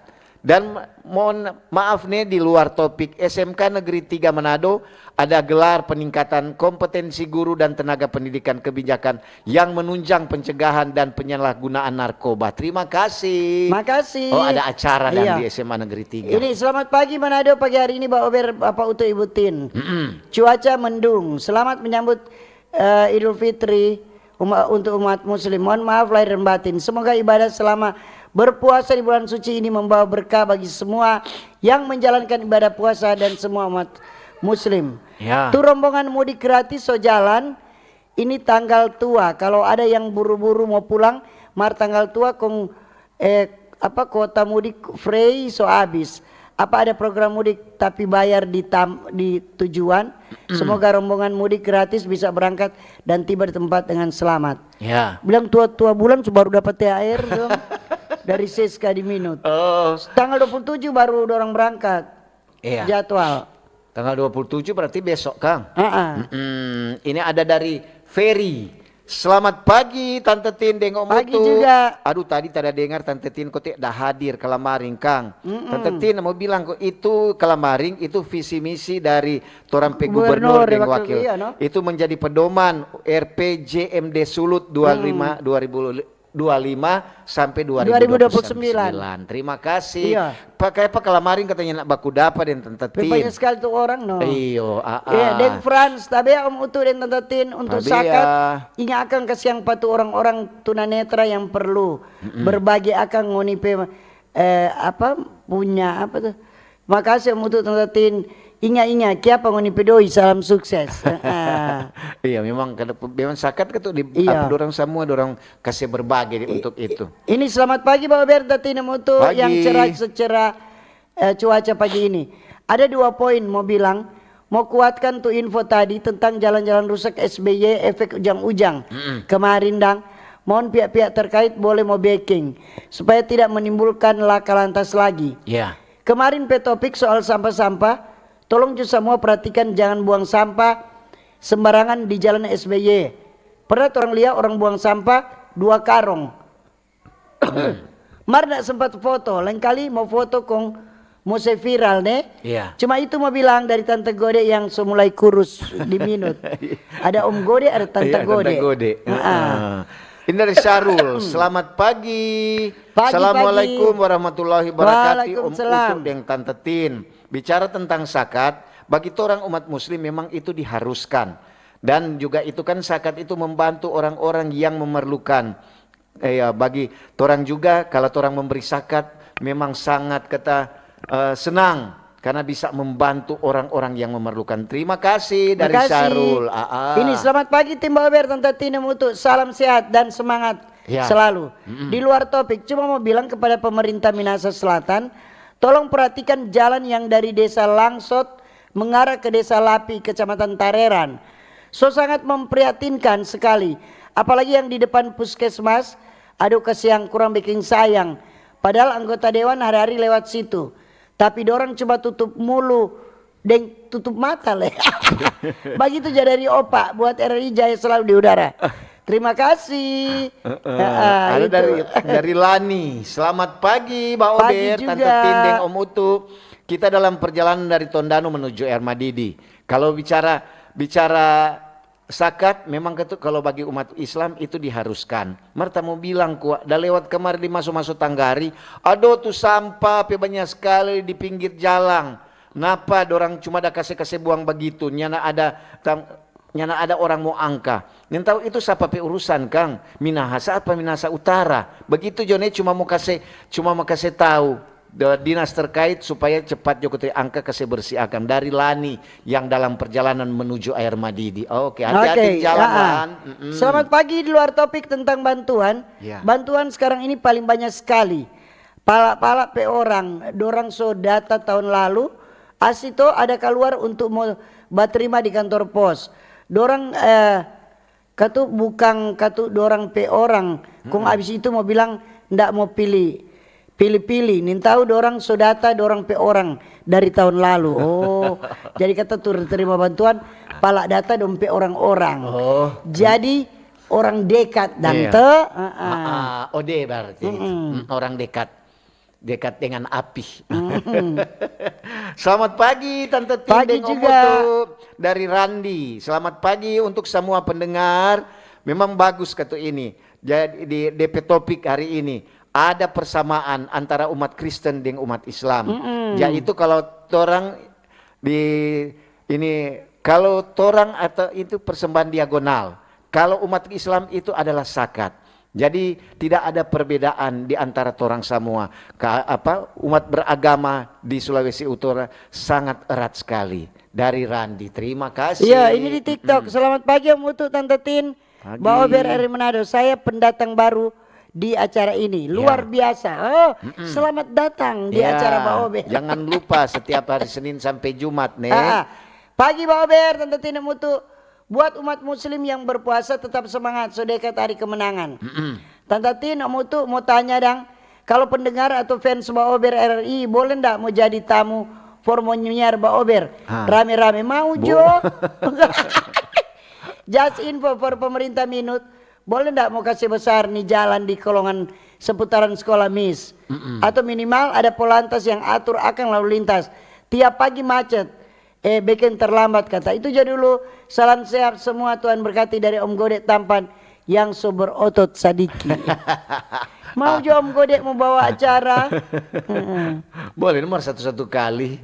Dan mohon maaf nih, di luar topik, S M K Negeri tiga Manado ada gelar peningkatan kompetensi guru dan tenaga pendidikan kebijakan yang menunjang pencegahan dan penyalahgunaan narkoba. Terima kasih. Makasih. Oh, ada acara dan Iya. Di S M A Negeri tiga. Ini selamat pagi Manado, pagi hari ini Ba Ober, Bapak Utu, Ibu Tin. Mm-mm. Cuaca mendung. Selamat menyambut eh, Idul Fitri uma- untuk umat muslim. Mohon maaf lahir dan batin. Semoga ibadah selama berpuasa di bulan suci ini membawa berkah bagi semua yang menjalankan ibadah puasa dan semua umat muslim. Ya. Tu rombongan mudik gratis so jalan. Ini tanggal tua. Kalau ada yang buru-buru mau pulang, mar tanggal tua kong eh, apa kuota mudik free so abis. Apa ada program mudik tapi bayar di tam-, di tujuan? Semoga rombongan mudik gratis bisa berangkat dan tiba di tempat dengan selamat. Ya. Bilang tua-tua bulan su baru dapat T H R dong dari Siska di Minut. Oh, Tanggal dua puluh tujuh baru dorang berangkat. Iya. Jadwal. Tanggal dua puluh tujuh berarti besok, Kang. Heeh. Mm-mm. Ini ada dari Ferry. Selamat pagi Tante Tin deng Om Pagi Utu. Juga. Aduh, tadi tada dengar Tante Tin kote da hadir kalamaring, Kang. Tante Tin mau bilang kok itu kalamaring itu visi misi dari torang pe Gubernur, gubernur deng wakil, wakil. Iya, no? Itu menjadi pedoman R P J M D Sulut dua lima, dua ribu dua lima sampai dua ribu dua puluh sembilan. Terima kasih. Iya. Pakai apa kalamaring katanya nak baku dapa deng Tante Tin. Banyak sekali tu orang, no. Iyo, ah, Iya, ah. Deng Frans, tabea Om Utu deng Tante Tin untuk Tabea. Sakat. Inga akang kasiang pa tu orang-orang tunanetra yang perlu. Berbagi akang ngoni pe, eh, apa, punya apa tu? Makasih Om Utu, Tante Tin. Inga-inga, kiapa ngoni pe doi, salam sukses. Heeh. Iya, memang kada, memang Sakat kan tu di Iya. apa, dorang samua dorang kase berbagi di- untuk itu. Ini selamat pagi Bapak Berta Tina Mutu Pagi. Yang cerah secerah eh, cuaca pagi ini. Ada dua poin mau bilang, mau kuatkan tu info tadi tentang jalan-jalan rusak S B Y efek ujang-ujang. Kemarin dang, mohon pihak-pihak terkait boleh mau backing supaya tidak menimbulkan laka lantas lagi. Ya. Kemarin pe topik soal sampah-sampah, tolong jo samua perhatikan jangan buang sampah sembarangan di jalan S B Y. Pernah torang lia orang buang sampah dua karong. Mar nda sempat foto, lain kali mo foto kong mo se viral ne. Iya. Cuma itu mo bilang dari Tante Gode yang so mulai kurus di Minut. Ada Om Gode, ada Tante Iya, Gode. Tante Gode. Heeh. Heeh. Ini dari Syarul. Selamat pagi. Pagi, Assalamualaikum pagi. Warahmatullahi Wabarakatuh. Om Waalaikumsalam. Utu deng Tante Tin. Bicara tentang Sakat, bagi torang umat muslim memang itu diharuskan. Dan juga itu kan Sakat itu membantu orang-orang yang memerlukan. Eh, ya, bagi torang juga, kalau torang memberi Sakat, memang sangat kita eh, senang karena bisa membantu orang-orang yang memerlukan. Terima kasih dari Makasih. Syarul. Ah, ah. Ini selamat pagi tim Bawa Ber, Tante Tina Mutu. Salam sehat dan semangat Ya. selalu. Di luar topik, cuma mau bilang kepada pemerintah Minahasa Selatan, tolong perhatikan jalan yang dari Desa Langsot mengarah ke Desa Lapi, Kecamatan Tareran. So sangat memprihatinkan sekali, apalagi yang di depan puskesmas, aduh kasiang, kurang bikin sayang. Padahal anggota dewan hari-hari lewat situ. Tapi dorang cuma tutup mulu deng tutup mata le. Bagitu ja dari Opa, buat R R I jaya selalu di udara. Terima kasih. Heeh. Heeh, Ada itu. dari dari Lani. Selamat pagi, Mbak Pagi Ober, juga. Tante Tin, deng Om Utu. Kita dalam perjalanan dari Tondano menuju Air Madidi. Kalau bicara bicara Sakat memang ketu-, kalau bagi umat Islam itu diharuskan. Marta mau bilang kuat, da lewat kemari di maso-maso tanggari, ado tu sampah pe banyak sekali di pinggir jalang. Napa dorang cuma da kase-kase buang bagitu? Nyana ada tang-, nyana ada orang mo angka. Nintau itu sapa pe urusan, Kang? Minahasa apa Minahasa Utara? Begitu jo ne cuma mo kase, cuma mo kase tau. Da-, dinas terkait supaya cepat jo kute angka kase bersih akang dari Lani yang dalam perjalanan menuju Air Madidi. Oke, hati-hati Oke, di jalan, ah, ah. Lan. Mm-mm. Selamat pagi, di luar topik tentang bantuan. Ya. Bantuan sekarang ini paling banyak sekali. Pala-pala pe orang, dorang so data tahun lalu, asi to ada kaluar untuk mo baterima di kantor pos. Dorang, eh, katu bukang katu dorang pe orang, kong abis itu mo bilang ndak mo pili, pili-pili. Nintau dorang so data dorang pe orang dari tahun lalu. Oh, jadi kata tur terima bantuan, pala data dong pe orang-orang. Oh. Jadi orang dekat dan Iya. te, ah, ah. Ah, ah, ode berarti. Mm-mm. Mm, orang dekat. Dekat dengan api. Selamat pagi Tante Tin Pagi deng Om juga. Utu dari Randi. Selamat pagi untuk semua pendengar. Memang bagus katu ini. Jadi di D P topik hari ini ada persamaan antara umat Kristen deng umat Islam. Yaitu kalau torang di ini, kalau torang atau itu persembahan diagonal. Kalau umat Islam itu adalah sakat. Jadi tidak ada perbedaan di antara torang semua. Ka, apa, umat beragama di Sulawesi Utara sangat erat sekali. Dari Randi, terima kasih. Iya, ini di TikTok. Selamat pagi Om Utu, Tante Tin. Pagi. Mbak Ober dari Manado. Saya pendatang baru di acara ini. Luar biasa. Oh, selamat datang di acara Ba Ober. Jangan lupa setiap hari Senin sampai Jumat nih. Ah, ah. Pagi Ba Ober, Tanta Tin deng Utu. Buat umat muslim yang berpuasa, tetap semangat, so dekat hari kemenangan. Tanta Tin, Om Utu mo tanya dang, kalo pendengar atau fans Ba Ober R R I, boleh nda mo jadi tamu for mo nyiar Ba Ober? Rame-rame mau jo. Just info for pemerintah Minut, boleh nda mo kase besar ni jalan di kolongan seputaran sekolah mis? Atau minimal ada polantas yang atur akang lalu lintas. Tiap pagi macet, eh, bikin terlambat kata. Itu ja dulu. Salam sehat semua, Tuhan berkati dari Om Gode Tampan yang so berotot sadiki. Mau jo Om Gode mo bawa acara? Heeh. Boleh nomor satu-satu kali.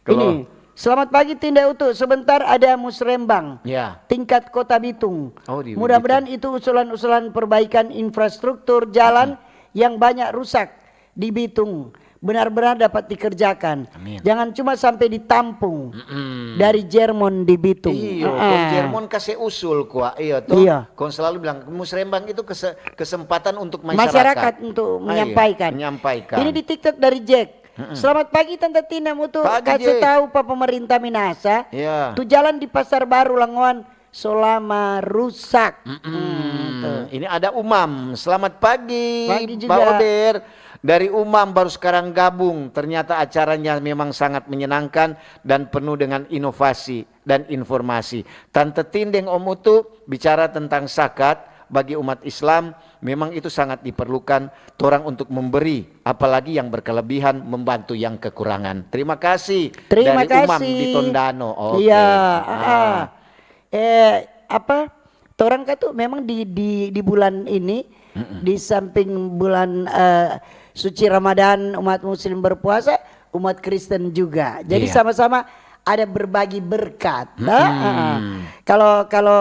Ini, selamat pagi Tin deng Utu. Sebentar ada musrembang. Ya. Tingkat Kota Bitung. Oh, di Mudah-mudahan itu usulan-usulan perbaikan infrastruktur jalan yang banyak rusak di Bitung benar-benar dapat dikerjakan. Amin. Jangan cuma sampai ditampung Mm-mm. dari Jermon di Bitung. Iyo, Ah. kong Jermon kase usul kwa, iyo toh. Iya. Kong selalu bilang musrembang itu kese- kesempatan untuk Masyarakat masyarakat. Untuk Ah, iya, menyampaikan. menyampaikan. Ini di TikTok dari Jack. Mm-mm. Selamat pagi Tanta Tin deng Utu. Pagi, Kasih Jack. Tahu pa pemerintah Minasa. Ya. Tu jalan di Pasar Baru Langoan so lama rusak. Mm-mm. Hmm, tuh. Ini ada Umam. Selamat pagi, Pagi juga. Pak Ober. Dari Umam baru sekarang gabung. Ternyata acaranya memang sangat menyenangkan dan penuh dengan inovasi dan informasi. Tanta Tin deng Om Utu bicara tentang zakat bagi umat Islam, memang itu sangat diperlukan torang untuk memberi, apalagi yang berkelebihan membantu yang kekurangan. Terima kasih. Terima Dari Umam kasih. Di Tondano. Oke. Iya, Ah. ah. Eh, apa? Torang katu memang di di di bulan ini, di samping bulan, eh, suci Ramadan, umat muslim berpuasa, umat Kristen juga. Jadi Iya. Sama-sama ada berbagi berkat. Mm-mm. Ah, ah. Kalau kalau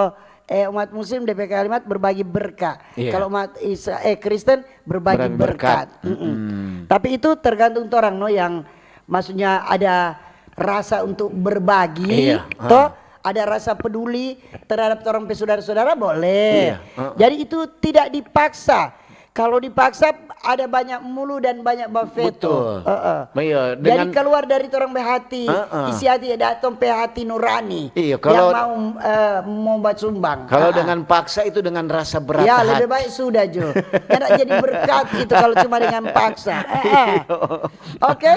eh, umat muslim D P kalimat berbagi berkah. Iya. Kalau umat Isra- eh, Kristen berbagi Berbagi berkat. berkat. Mm-mm. Mm-mm. Tapi itu tergantung orang no yang maksudnya ada rasa untuk berbagi, Iya, toh ada rasa peduli terhadap orang pe saudara-saudara boleh. Iya, heeh. Jadi itu tidak dipaksa. Kalau dipaksa ada banyak mulu dan banyak bafeto. Betul. Heeh. Iya, Jadi dengan- keluar dari orang pe hati, Heeh. isi hati datang pe hati nurani. Iya, Yang kalau- mau eh, mau buat sumbang. Kalau Heeh. Dengan paksa itu dengan rasa berat Ya, hati. Lebih baik sudah jo. Karena jadi berkat itu kalau cuma dengan paksa. Heeh. Oke.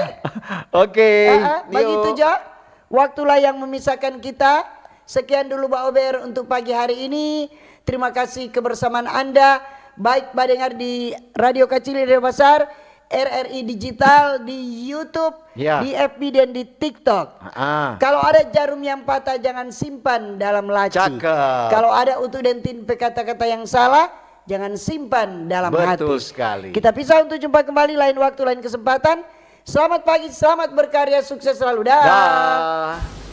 Oke. Heeh, begitu Yuk. Jo. Waktulah yang memisahkan kita. Sekian dulu Ba Ober untuk pagi hari ini. Terima kasih kebersamaan Anda, baik badengar di Radio Kacili, Radio Basar, R R I Digital, di YouTube, Ya. Di F B dan di TikTok. Ah. Kalau ada jarum yang patah, jangan simpan dalam laci. Cakep. Kalau ada Utu dan Tin pe kata-kata yang salah, jangan simpan dalam Betul hati. Sekali. Kita pisah untuk jumpa kembali lain waktu, lain kesempatan. Selamat pagi, selamat berkarya, sukses selalu. Dah. Dah.